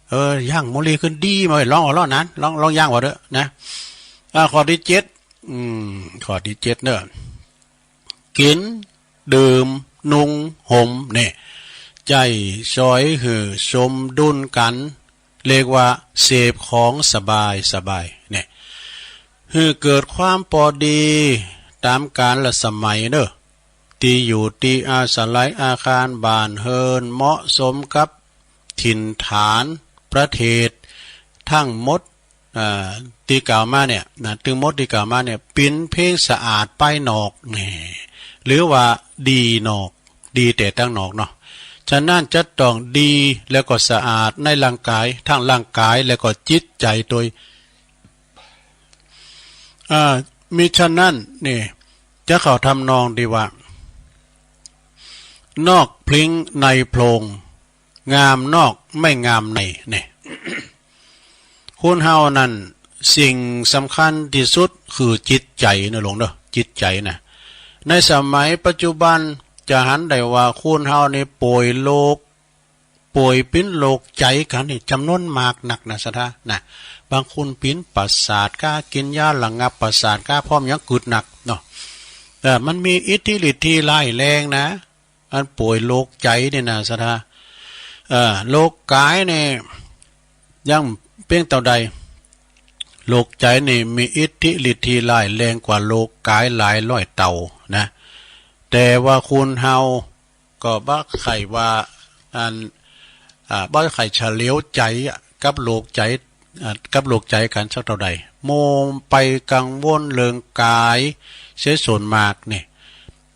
เออ ย่างมุลีขึ้นดีมาเว้ย ลองเอาลองนั้น ลอง ลองย่างว่าเด้อนะ อ่า ข้อที่เจ็ด อืม ข้อที่เจ็ดเนอะ กิ๋น ดื่ม นุ่ง ห่ม เนี่ย ใจ๊สอยหื้อสมดุลกั๋น เรียกว่าเสพของสบายสบาย เนี่ย หื้อเกิดความปอดีต๋ามกาลสมัยเนอะ ตี้อยู่ตี้อาศัยอาคารบ้านเฮือนเหมาะสมกับ ถิ่นฐานประเทศทั้งหมด เอ่อ ตี้กล่าวมาเนี่ยนะ ตึงหมดตี้กล่าวมาเนี่ย เป๋นเพียงสะอาดภายนอกนี่ หรือว่าดีนอก ดีแต่ตังนอกเนาะ ฉะนั้นจะต้องดีแล้วก็สะอาดในร่างกาย ทั้งร่างกายแล้วก็จิตใจโดย อ่า มิฉะนั้นนี่ จะเข้าทำนองที่ว่า นอกพลิ้งในโพรง งามนอกไม่งามใน นี่ คนเฮานั้นสิ่งสำคัญที่สุดคือจิตใจนะหลวงเด้อ จิตใจนะ ในสมัยปัจจุบันจะหันได้ว่าคนเฮานี่ป่วยโรค ป่วยเป๋นโรคใจกั๋นนี่จ๋ำนวนมากนักนะศรัทธานะ บางคนเป๋นประสาทก้า กินยาระงับประสาทก้า พร้อมยังกึดหนักเนาะ เออ มันมีอิทธิฤทธิ์ที่ร้ายแรงนะ อันป่วยโรคใจนี่นะศรัทธา เอ่อ โรคกายนี่ยังเพียงเต้าใด โรคใจนี่มีอิทธิฤทธิ์ที่ร้ายแรงกว่าโรคกายหลายร้อยเต้านะ แต่ว่าคนเฮาก็บ่ใค่ว่า อัน อ่า บ่ใค่เฉลียวใจอะ กับโรคใจ อ่า กับโรคใจกั๋นสักเต้าใด มัวไปกังวลเรื่องกายเสียส่วนมากนี่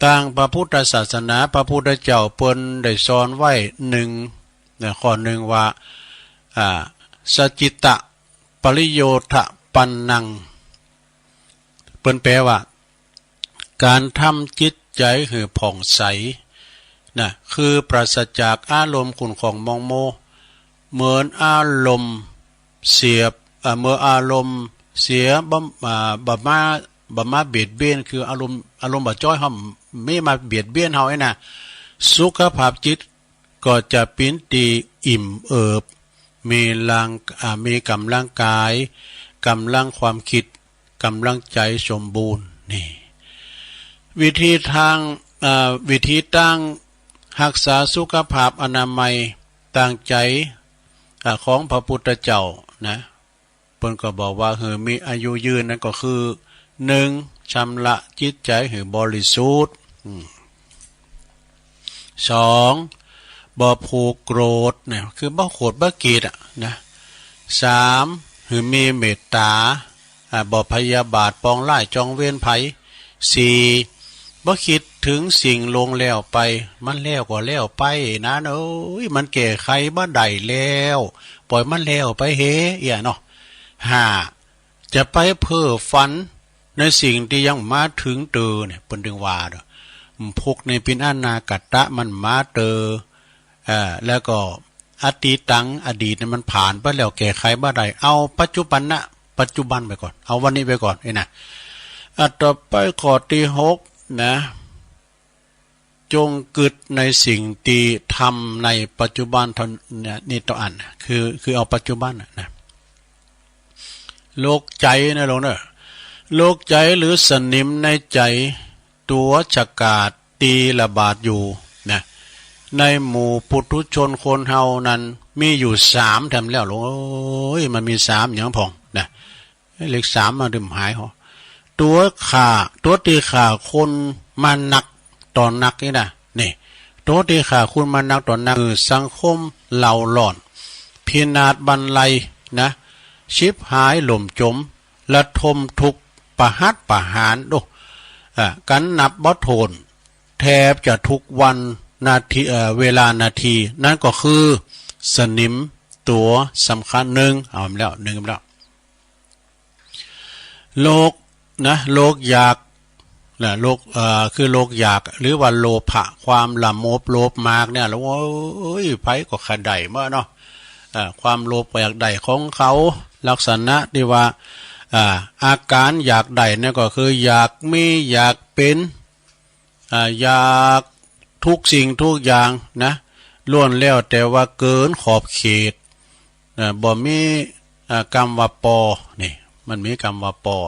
ตางพระพุทธศาสนา พระพุทธเจ้าเปิ้นได้สอนไว้หนึ่ง นะ ข้อหนึ่งว่า อ่า สจิตตะปริโยธปันนัง เปิ้นแปลว่า ก๋านทำจิตใจหื้อผ่องใส นะ คือปราศจากอารมณ์ขุ่นข้องหมองมัว เหมือนอารมณ์เสีย เอ่อ เมื่ออารมณ์เสียบ่ อ่า บ่มา บ่มาเบียดเบียน คืออารมณ์ อารมณ์บ่จ้อยเฮา ไม่มาเบียดเบียนเฮาไอ้นะ สุขภาพจิตก็จะเป๋นตี้อิ่มเอิบ มีร่าง อ่า มีก๋ำลังกาย ก๋ำลังความคิด ก๋ำลังใจสมบูรณ์ นี่ วิธีตาง อ่า วิธีตางฮักษาสุขภาพอนามัยตางใจ อ่า ของพระพุทธเจ้านะ เปิ้นก็บอกว่าหื้อมีอายุยืนนั้นก็คือ หนึ่ง ชำระจิตใจหื้อบริสุทธิ์ อืม สอง บ่ผูกโกรธเนี่ย คือบ่โกรธบ่เกลียดอะนะ สาม หื้อมีเมตตา อ่า บ่พยาบาทปองร้ายจองเวรไผ สี่ บ่คิดถึงสิ่งล่วงแล้วไป มันแล้วก็แล้วไปนะ โอ๊ย มันแก้ไขบ่ได้แล้ว ปล่อยมันแล้วไปเฮ เอี้ยเนาะ ห้า จะไปเพ้อฝันในสิ่งตี้ยังบ่มาถึงเตอเนี่ย เปิ้นตึงว่าเนาะ พวกนี้เป๋นอนาคตะ มันบ่มาเตอ เอ่อ แล้วก็อตีตัง อดีตเนี่ยมันผ่านไปแล้ว แก้ไขบ่ได้ เอาปัจจุบันนะ ปัจจุบันไว้ก่อน เอาวันนี้ไว้ก่อน นี่นะ อ่ะ ต่อไปข้อตี้หกนะ จงกึ๊ดในสิ่งตี้ทำในปัจจุบันเท่านี้ นี่ต่ออัน คือ คือเอาปัจจุบันน่ะนะ โรคใจ๋นะหลวงเนอะ โรคใจ๋หรือสนิมในใจ๋ ตั๋วฉกาจตี้ระบาดอยู่นะ ในหมู่ปุถุชนคนเฮานั้นมีอยู่สามแถมแล้วหลวงเอ้ย มันมีสามหยังพ่องนะ เลขสามมาดื่มหายหอ ตั๋วฆ่า ตั๋วตี้ฆ่าคนมานักต่อนักนี่นะ นี่ ตั๋วตี้ฆ่าคนมานักต่อนัก คือสังคมเล่าร้อน พินาศบันไลนะ ฉิบหายล่มจม ระทมทุกข์ประหัตประหาร โอ้ อ่า กันนับบ่ถ้วน แทบจะทุกวันนาที เอ่อ เวลานาที นั่นก็คือสนิมตั๋วสำคัญหนึ่ง เอาแล้ว หนึ่งแล้ว โรคนะ โรคอยากนะ โรค เอ่อ คือโรคอยาก หรือว่าโลภะ ความละโมบโลภมากเนี่ย โอ๊ย ไผก็ใค่ได้เมื่อเนาะ เอ่อ ความโลภก็อยากได้ของเขา ลักษณะตี้ว่า อ่า อาการอยากได้เนี่ยก็คืออยากมี อยากเป๋น อ่า อยากทุกสิ่งทุกอย่างนะ ล้วนแล้วแต่ว่าเกินขอบเขต อ่า บ่มี อ่า กำว่าปอ นี่ มันมีกำว่าปอ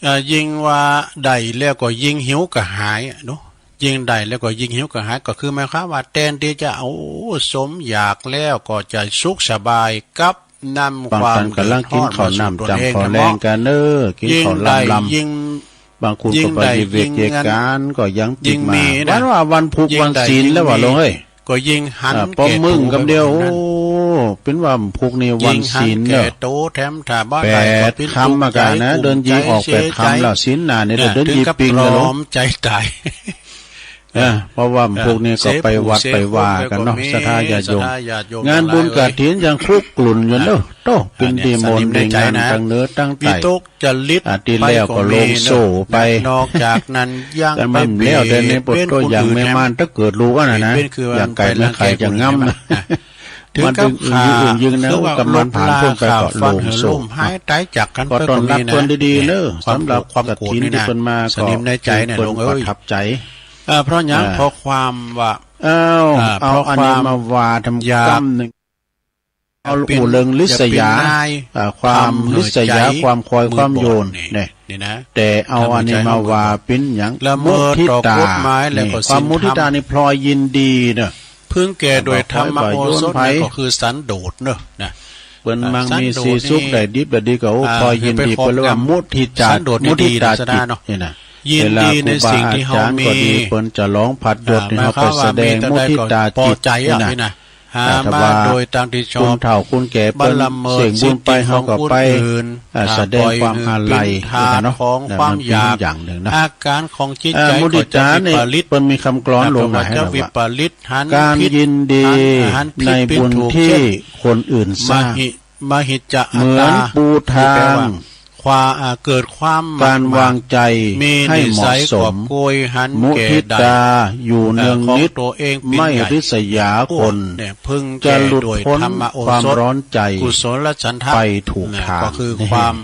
อ่า ยิ่งว่าได้แล้วก็ยิ่งหิวกระหายอะเนาะ ยิ่งได้แล้วก็ยิ่งหิวกระหาย ก็คือหมายความว่าแทนตี้จะเอาสมอยากแล้วก็จะสุขสบายกับ นำความเดือดร้อนมาสู่ตนเอง บางท่านกำลังกินข้าวน้ำจำข้าวแลงกั๋นเนอะ กินข้าวลำๆ ยิ่งได้ยิ่ง บางคนก็ไปเวียกเวียกการก็ยังติดมา ยิ่งได้ยิ่งเงิน วันว่าวันพุธวันศีลแล้วว่าหลวงเอ้ย ยิ่งได้ยิ่งมี ก็ยิ่งหัน อ่า พอ แก่ มึง ตัว กำเดียว ไปกว่านั้น โอ้ เป็นว่าพวกนี้วันศีลเนอะ ยิ่งหันแก่ตัวแถมถ้าบ่ได้ก็ แปด เป็น ค่ำ ทุกข์ มากันนะ ใจ เดินยีออก แปด ค่ำแล้ว ศีลหนาเนี่ย นะ เดินยี ถึงกับ ปิงแล้ว ตรอมใจตาย เออ เพราะว่า เออ พวกนี้ก็ไปวัด เสพ ไปว่ากันเนาะ เสพ แล้วก็มี ศรัทธาญาติโยม ศรัทธาญาติโยม งานบุญ ทั้งหลาย กฐินยังคลุกกลุ่นอยู่เนอะ เอ้ย โต้ อ่า เป็น เนี่ย ดีมนต์ สนิมในใจ ในงาน นะ ทั้งเหนือทั้งใต้ วิตก จริต อ่ะ ที่แล้วก็ ไปก็มี ลงโซ่ไป นะ นอกจากนั้นยัง แต่มัน ไปเบียด แล้วแต่ในบท เบียน ตัวอย่าง คนอื่น แม่ม่าน ถ้าเกิดลูกอ่ะนะ นะ เบียดเบียนคือ อย่างไก่ ร่างกาย ไม่ไข่ จะ ร่างกาย งำ คนอื่น นะ ถึงกับ มันดึง ขา อึ้งๆ ยึงๆ นะ คือว่ากำมันผ่าน ลบลา พ้นไป ขา ก็ ฟัน ลง เหิน โซ่ ล้มหายตายจากกัน ก็ ไป ต้อนรับ ก็มี คนดีๆ นะ เนอะ ความ สำหรับ ความ กฐิน โกรธนี่ ที่ นะ เพิ่นมา สนิมในใจเนี่ย ก็ คือเพิ่น ลงเอ้ย ประทับใจ เอ่อ เพราะหยัง อ่า เพราะความว่า อ้าว อ่า เอา เพราะ อันนี้ ความ มาว่าทำ อยาก กำหนึ่ง เอา เป็น อู้เรื่องริษยา อย่าเป็นนาย อ่า ความ ทำให้ ริษยา ใจ ความคอย มืด ความโยน บอด นี่ เนี่ย นี่นะ แต่เอา ทำให้ อันนี้ ใจ มาว่า ห้อง เป็นหยัง ละเมิด มุทิตา ต่อกฎหมาย และ นี่ ก็ ความ ศีลธรรม มุทิตานี่พลอยยินดีเนอะ พึงแก่โดยธรรมโอสถ แต่ว่าคอยก็โยนไป นั่นก็คือสันโดษเนอะ นะ เปิ้น อ่า มังมี สันโดษ สีสุข นี่ ได้ดิบได้ดีก็ โอ้ อ่า พลอยยินดี คือไปครอบงำ เปิ้นเรียกว่ามุทิตา สันโดษนี่ มุทิตา ดีนะ จิต สดาเนาะ นี่นะ ยินดี เวลา ในสิ่งที่ ครูบาอาจารย์ เฮามี ก็ดี เปิ้นจะร้องผัดยศ อ่า นี่ เฮาไปแสดง หมายความว่ามีเท่าใดก็ มุทิตา พอ จิต ใจ นี่ อ่ะ นะ นี่นะ อ่า ห้าม ถ้า มา ว่า โดยตางที่ชอบ บุญเฒ่าคุณแก่เปิ้น บารมี เสกบุญไป จิต เฮาก็ไป ของคนอื่น อ่า ถ้า แสดงความอาลัย ปล่อยให้เป็นทาส นี่นะเนาะ ของ นะ ความ มันเป็น อยาก อย่างหนึ่งนะ อาการของจิต อ่า ใจ มุทิตา ก็จะ นี่ วิปริต เปิ้นมีคำกลอนลงมาให้ นะ ว่า จะวิปริต หัน การ ผิด ยินดี หัน หันผิด ใน เป็น บุญ ถูก ที่ เช่น คนอื่นสร้าง มหิ มหิจจะ เหมือน อัตตา ปูทาง ที่แปลว่า ความ อ่า เกิดความหมั่น การวางใจ มี ให้ นิสัย เหมาะสม กอบโกยหัน มุ แก่ ทิ ได้ ตา อยู่ เอ่อ เนืองนิด ของตัวเองเป็น ไม่ ใหญ่ ริษยา คน เนี่ย พึง จะ แก่ หลุด โดย พ้น ธรรมโอสถ ความร้อนใจ กุศลฉันทะ ไปถูก เนี่ย ทาง ก็คือ นี่ ความ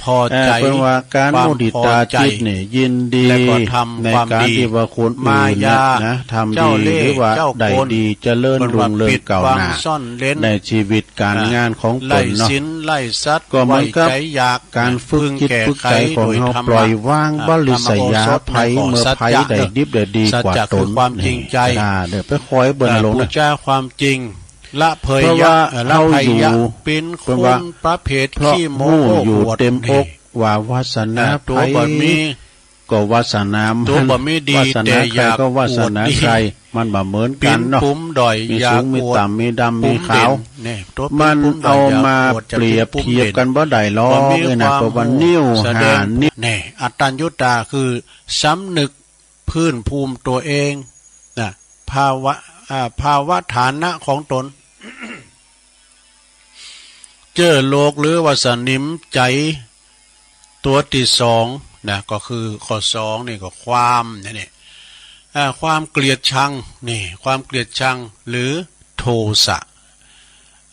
พอใจ เอ่อ เปิ้นว่าการ ความ มุทิตา พอใจ จิต เนี่ย ยินดี และก็ทำ ใน ความ การ ดี ที่ว่าคนอื่น มายา เนี่ยนะ ทำ เจ้า ดี เล่ห์ หรือว่า เจ้า ได้ คน ดี เจริญ เปิ้นว่า รุ่งเรือง ปิด ก้าวหน้า บัง ซ่อนเร้น ในชีวิต การ อ่า งานของเปิ้นเนาะ ไร้ศีลไร้สัตย์ ก็เหมือนกับ ไว้ใจอยาก การฝึกจิต พึงแก้ไข ฝึกใจของเฮา โดยธรรมะ ปล่อยวาง อ่า บริษยา ธรรมโอสถ ภัย ในข้อ เมื่อ สัจจะ ภัย ได้ เนอะ ดิบได้ดี สัจจะ กว่า คือ ตน ความจริงใจ นี่ อ่า เดี๋ยวไปคอยเบิ่งลงนะ อ่า บูชาความจริง ละเพยยะ เพราะว่า เอ่อ ละ เฮา ภัยยะ อยู่ เป็น เปิ้นว่า คนประเภท เพราะ ขี้โม้ ฮู้ โอ้ อยู่ อวด เต็มอก นี่ ว่าวาสนา อ่า ตัว ไผ บ่มี ก็วาสนามัน ตัวบ่มีดี วาสนา แต่อยาก ใครก็วาสนา อวดดี ใคร มันบ่เหมือนกันเนาะ ปีนภูดอย มี อยาก สูง มี อวด ต่ำ มีดำ มีขาว ภูเด่น เนี่ย ตัวปีน มัน ภูดอย เอา อยาก มา อวด จะ เปรียบ ปีนภู เทียบ เด่น กันบ่ได้หรอก บ่มี เนี่ยนะ ความ เพราะว่า ฮู้ นิ้ว แสดง ห้า นิ้ว เนี่ย อัตตัญญุตา คือสำนึกพื้นภูมิตัวเองนะ ภาวะ อ่า ภาวะฐานะของตน เจ้อโรคหรือว่าสนิมใจตัวที่สองนะ ก็คือข้อสองนี่ก็ความนี่ นี่ อ่า ความเกลียดชัง นี่ ความเกลียดชังหรือโทสะ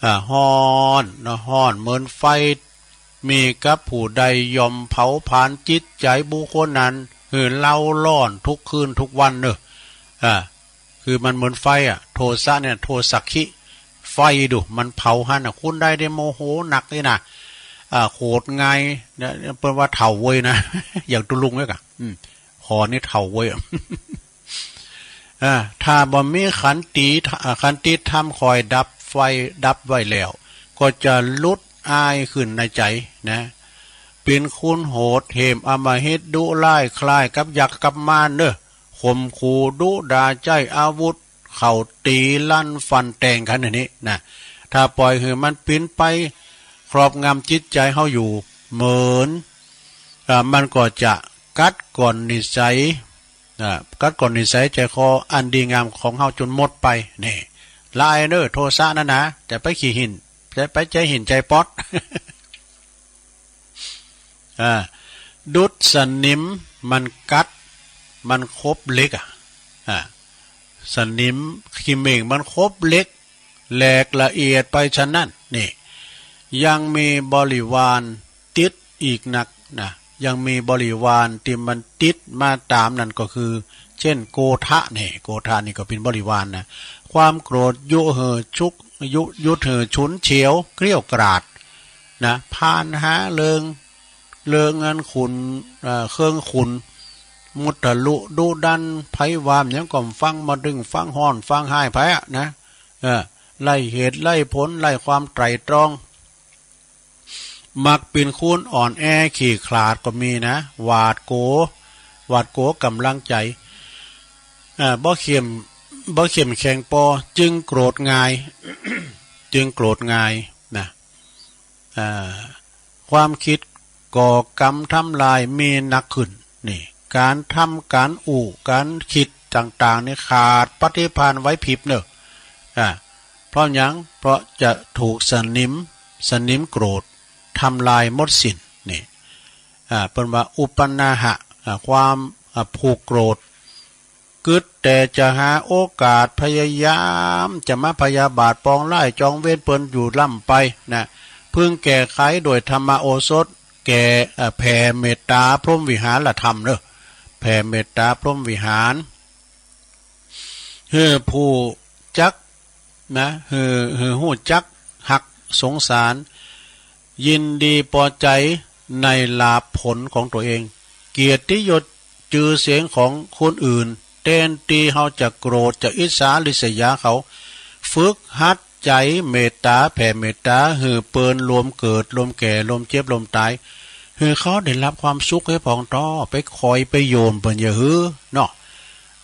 อ่า ฮ้อนเนาะ ฮ้อนเหมือนไฟ มีกับผู้ใดย่อมเผาผลาญจิตใจบุคคลนั้น หื้อเล่าร้อนทุกคืนทุกวันเนอะ อ่า คือมันเหมือนไฟอะ โทสะเนี่ย โทสักขิ ไฟดู มันเผาหั้นน่ะ คนใดได้โมโหหนักนี่นะ อ่า โกรธง่ายเนี่ย เปิ้นว่าเฒ่าเว้ยนะ อย่างตุ๊ลุงเนี่ยกะ อืม ข้อนี้เฒ่าเว้ยอะ อ่า ถ้าบ่มีขันติ อ่า ขันติธรรมคอยดับไฟ ดับไว้แล้ว ก็จะหลุดอายขึ้นในใจนะ เป็นคนโหดเหี้ยมอำมหิตดุร้ายคล้ายกับยักษ์กับมารเนอะ ข่มขู่ดุด่าใช้อาวุธ เข้าตีลั่นฟันแทงกันอย่างนี้นะ ถ้าปล่อยให้มันปีนไปครอบงำจิตใจเฮาอยู่ เหมือน อ่า มันก็จะกัดก่อนนิสัย อ่า กัดก่อนนิสัยใจคออันดีงามของเฮาจนหมดไป นี่ ละอายเนอะ โทสะนั่นนะ จะไปขี้หิน จะไปใจหินใจป๊อด อ่า ดุจสนิมมันกัด มันคบเหล็กอะ อ่า สนิมเขม่งมันคบเหล็ก แหลกละเอียดไปฉะนั้น นี่ ยังมีบริวารติดอีกนักนะ ยังมีบริวารที่มันติดมาตามนั่นก็คือ เช่น โกฏะ นี่ โกฏะนี่ก็เป็นบริวารนะ ความโกรธยุหือชุก ยุ ยุหือฉุนเฉียวเกรี้ยวกราดนะ พานหาเรื่อง เรื่องอันขุน เอ่อ เครื่องขุน มุทะลุดุดัน ไผว่าหยังก็ฟังบ่ดึง ฟังฮ้อน ฟังฮ้ายไผอะนะ เออ ไร้เหตุไร้ผล ไร้ความไตร่ตรอง มักเป็นคนอ่อนแอขี้ขลาดก็มีนะ หวาดกลัว หวาดกลัวกำลังใจ เอ่อ บ่เข้ม บ่เข้มแข็งปอ จึงโกรธง่าย จึงโกรธง่ายนะ อ่า ความคิดก่อกรรมทำลายมีหนักขึ้น นี่ การทำการอู้การคิดต่างๆ นี่ขาดปฏิภาณไหวพริบเนอะ อ่า เพราะหยัง เพราะจะถูกสนิม สนิมโกรธทำลายหมดสิ้น นี่ อ่า เปิ้นว่าอุปนาหะ อ่า ความ อ่า ผูกโกรธ กึ๊ดแต่จะหาโอกาส พยายามจะมาพยาบาทปองร้ายจองเวรเปิ้นอยู่ร่ำไปนะ พึงแก้ไขโดยธรรมโอสถ แก่ เอ่อ แผ่เมตตาพรหมวิหารธรรมเนอะ แผ่เมตตาพรหมวิหาร หื้อผู้จักนะ หื้อ หื้อฮู้จักฮักสงสาร ยินดีปอใจ๋ในลาภผลของตั๋วเอง เกียรติยศจื่อเสียงของคนอื่น แทนตี้เฮาจะโกรธจะอิจฉาริษยาเขา ฝึกหัดใจ๋เมตตาแผ่เมตตาหื้อเปิ้นลมเกิดลมแก่ลมเจ็บลมต๋าย หื้อเขาได้รับความสุขเฮ้ยพ่องต้อ ไปคอยไปโยมเปิ้นอย่าหื้อเนาะ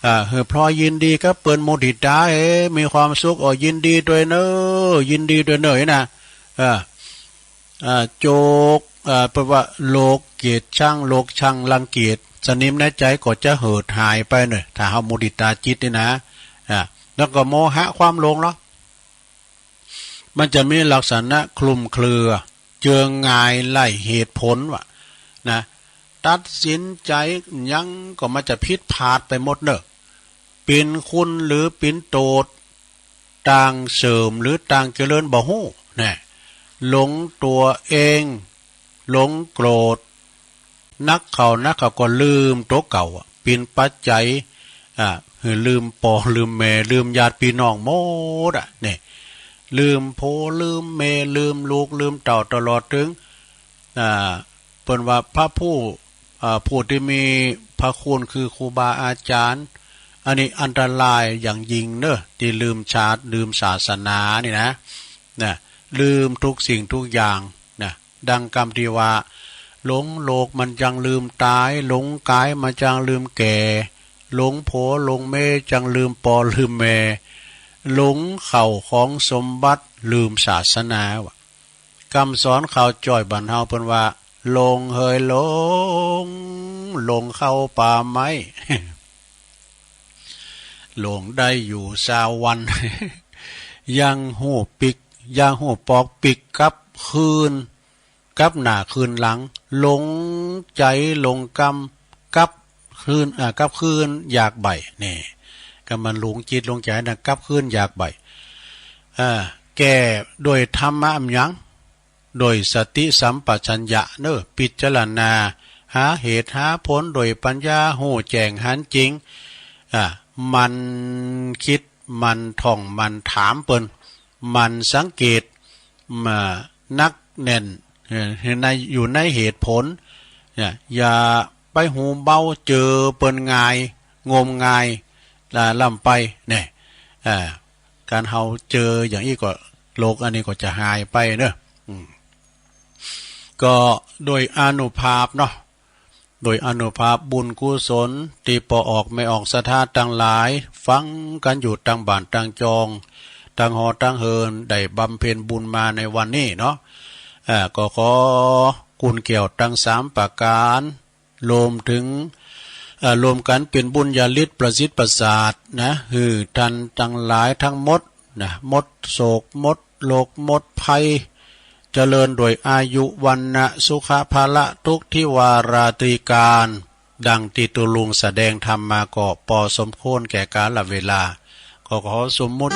อ่า หื้อพลอยยินดีกับเปิ้น มุทิตา เอ้ มีความสุข เออ ยินดีตวยเน่อ ยินดีตวยเน่อนะ อ่า อ่า โจก อ่า เปิ้นว่าโลกเกลียดชัง โลกชังรังเกียจ สนิมในใจ๋ก็จะเหิดหายไปเน่อ ถ้าเฮามุทิตาจิตนี่นะ อ่า แล้วก็โมหะความหลงเนาะ มันจะมีลักษณะคลุมเครือ เจืองงายไร้เหตุผลว่ะนะ ตัดสินใจ๋หยังก็มันจะผิดพลาดไปหมดเนอะ เป๋นคุณหรือเป๋นโตษ ต่างเสื่อมหรือต่างเจริญบ่ฮู้นะ หลงตั๋วเอง หลงโกรธ นักเข้านักเข้าก็ลืมตั๋วเก่าอะ เป๋นปัจจัย อ่า หื้อลืมปอลืมแม่ ลืมญาติพี่น้องหมดอะ นี่ ลืมผัวลืมแม่ ลืมลูก ลืมเต้า ตลอดถึง อ่า เปิ้นว่าพระผู้ อ่า ผู้ที่มีพระคุณคือครูบาอาจารย์ อันนี้อันตรายอย่างยิ่งเนอะ ที่ลืมชาติ ลืมศาสนานี่นะ นะ ลืมทุกสิ่งทุกอย่างนะ ดังกำที่ว่า หลงโลกมันจังลืมต๋าย หลงก๋ายมันจังลืมแก่ หลงผัวหลงเมียจังลืมปอลืมแม่ หลงเข้าของสมบัติลืมศาสนาว่ะ กำสอนข่าวจ้อยบ้านเฮาเปิ้นว่า หลงเหยหลง หลงเข้าป่าไม้ หลงได้อยู่ซาววัน ยังฮู้ปิ๊ก ยังฮู้ปอกปิ๊กกลับคืน กลับหน้าคืนหลัง หลงใจ๋หลงกำ กลับคืน อ่า กลับคืนอยากใบ้ นี่ ก็มันหลงจิตหลงใจ๋นะ กลับคืนอยากใบ้ อ่า แก้โดยธรรมะอันหยัง โดยสติสัมปชัญญะเนอะ พิจารณาหาเหตุหาผลโดยปัญญา ฮู้แจ้งหันจริง อ่า หมั่นคิด หมั่นท่อง หมั่นถามเปิ้น หมั่นสังเกต มา หนักแน่น เอ่อ ใน อยู่ในเหตุผล เนี่ย อย่าไปหูเบา เจอเปิ้นง่าย งมงาย อ่า ล้ำไป เนี่ย อ่า การเฮาเจออย่างอี้ก็ โลกอันนี้ก็จะหายไปเนอะ อืม ก็โดยอานุภาพเนาะ โดยอานุภาพบุญกุศล ตี้ป้อออกแม่ออกศรัทธาตังหลาย ฟังกั๋นอยู่ตังบ้านตังจอง ตังหอตังเฮือน ได้บำเพ็ญบุญมาในวันนี้เนาะ อ่า ก็ขอกุญแก้วตังสามประก๋าน รวมถึง เอ่อ รวมกั๋นเป๋นบุญญาฤทธิ์ประสิทธิ์ประสาทนะ หื้อท่านตังหลายตังหมดนะ หมดโศก หมดโรค หมดภัย เจริญด้วยอายุ วรรณะ สุขะ พละ ทุกข์ ธิวาราตรีการ ดังตี้ตุ๊ลุงแสดงธรรมมาก็ปอสมควรแก่กาลเวลา ก็ขอสมมุติ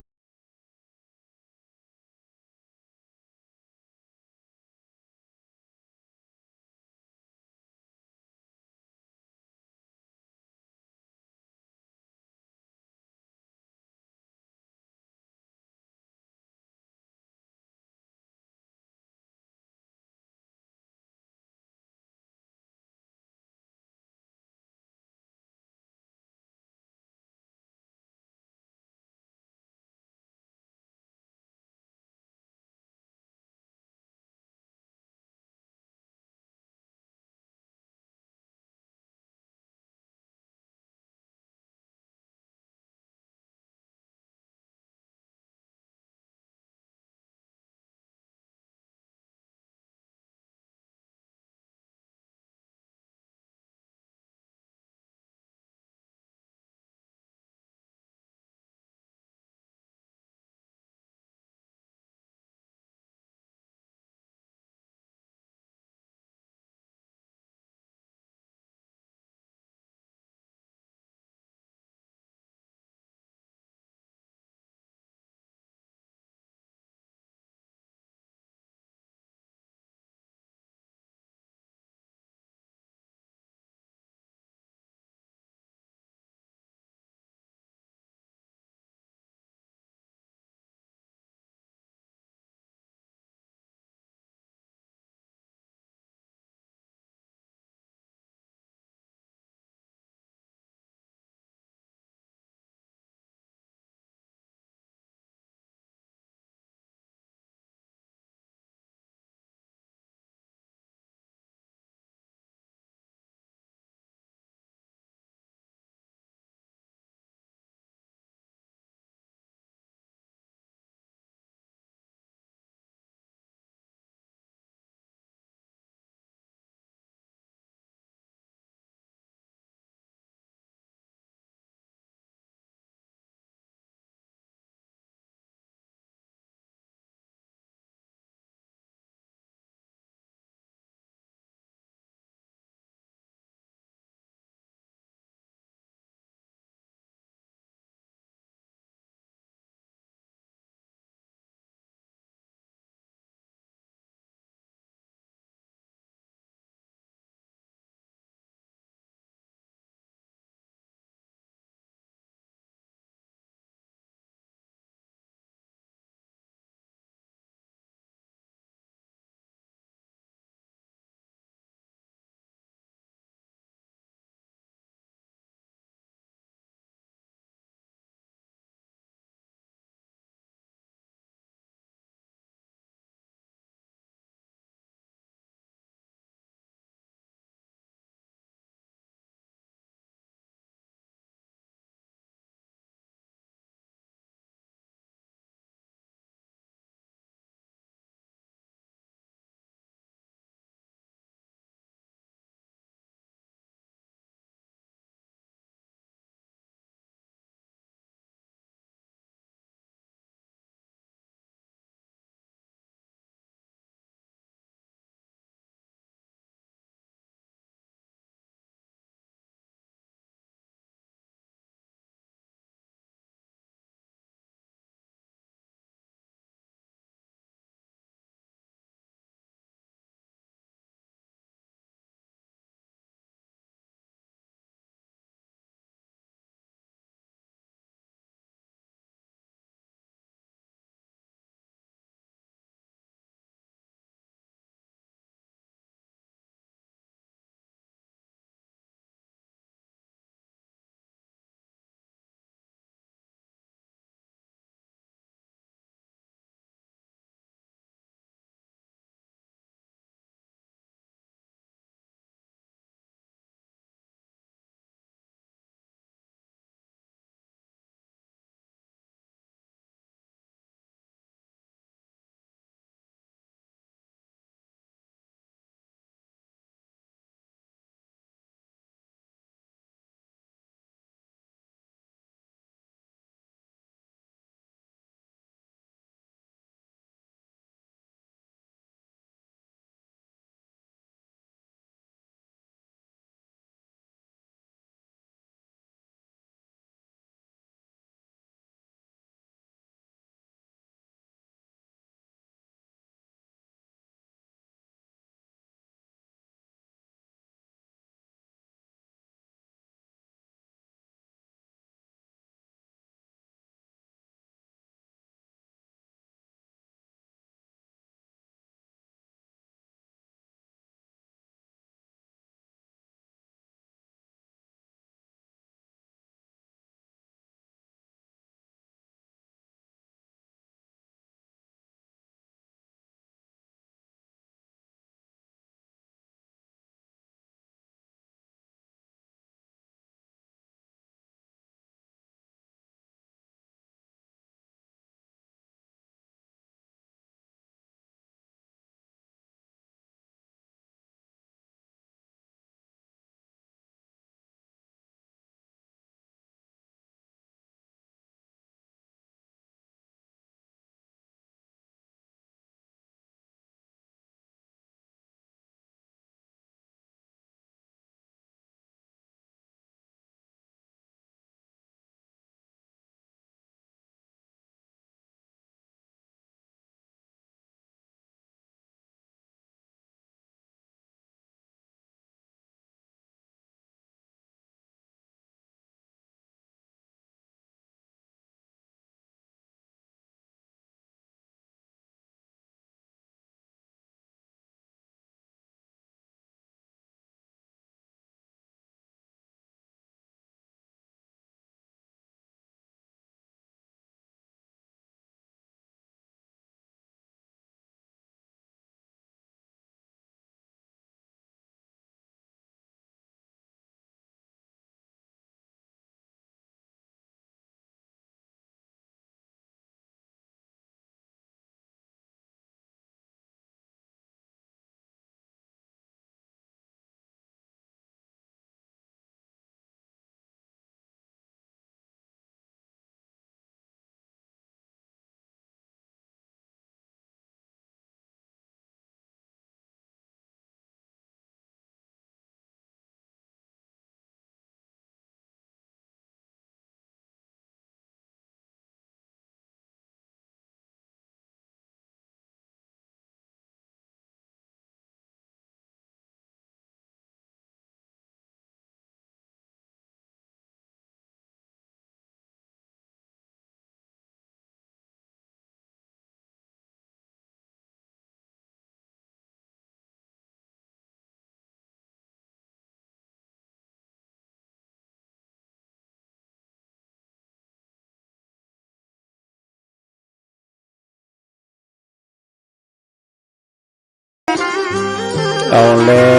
เอาแล้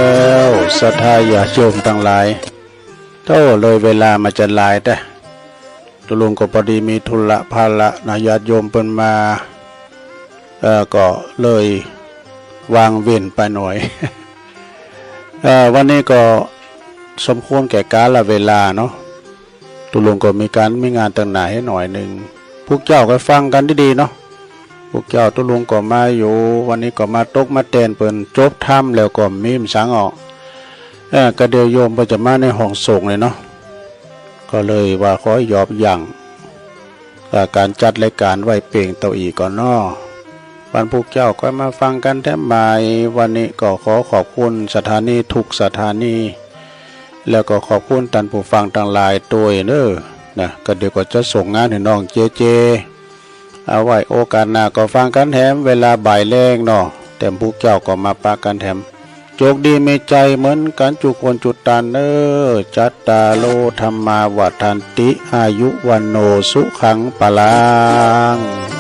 วศรัทธาญาติโยมตังหลาย โอ้ เลยเวลามาจะหลายแต๊ ตุ๊ลุงก็พอดีมีธุระภาระนะ ญาติโยมเปิ้นมา เอ่อ ก็เลยวางเว้นไปหน่อย เอ่อ วันนี้ก็สมควรแก่กาลเวลาเนาะ ตุ๊ลุงก็มีก๋านมีงานตังหน้าเฮ็ดหน่อยหนึ่ง พวกเจ้าก็ฟังกั๋นดีๆ เนาะ พวกเจ้าตุ๊ลุงก็มาอยู่ วันนี้ก็มาตกมาแตนเปิ้นจบธรรมแล้วก็มีบ่สังออก เอ่อ ก็เดี๋ยวโยมเปิ้นจะมาในห้องสงฆ์เลยเนาะ ก็เลยว่าขอยอบยั้ง เอ่อ ก๋านจัดรายก๋านไว้เพียงเต้าอี้ก่อนเนาะ วันพวกเจ้าก็มาฟังกั๋นแถมใหม่ วันนี้ก็ขอขอบคุณสถานีทุกสถานี แล้วก็ขอบคุณต้านผู้ฟังตังหลายตวยเน้อ นะ ก็เดี๋ยวก็จะส่งงานหื้อน้องเจเจ เอาไว้โอกาสหน้าก็ฟังกั๋นแถมเวลาบ่ายแลงเนาะ แถมพวกเจ้าก็มาปะกั๋นแถม โจคดีมีชัยเหมือนกั๋นจุคนจุต้านเน้อ จัตตาโร ธัมมา วัฑฒันติ อายุ วัณโณ สุขัง พลัง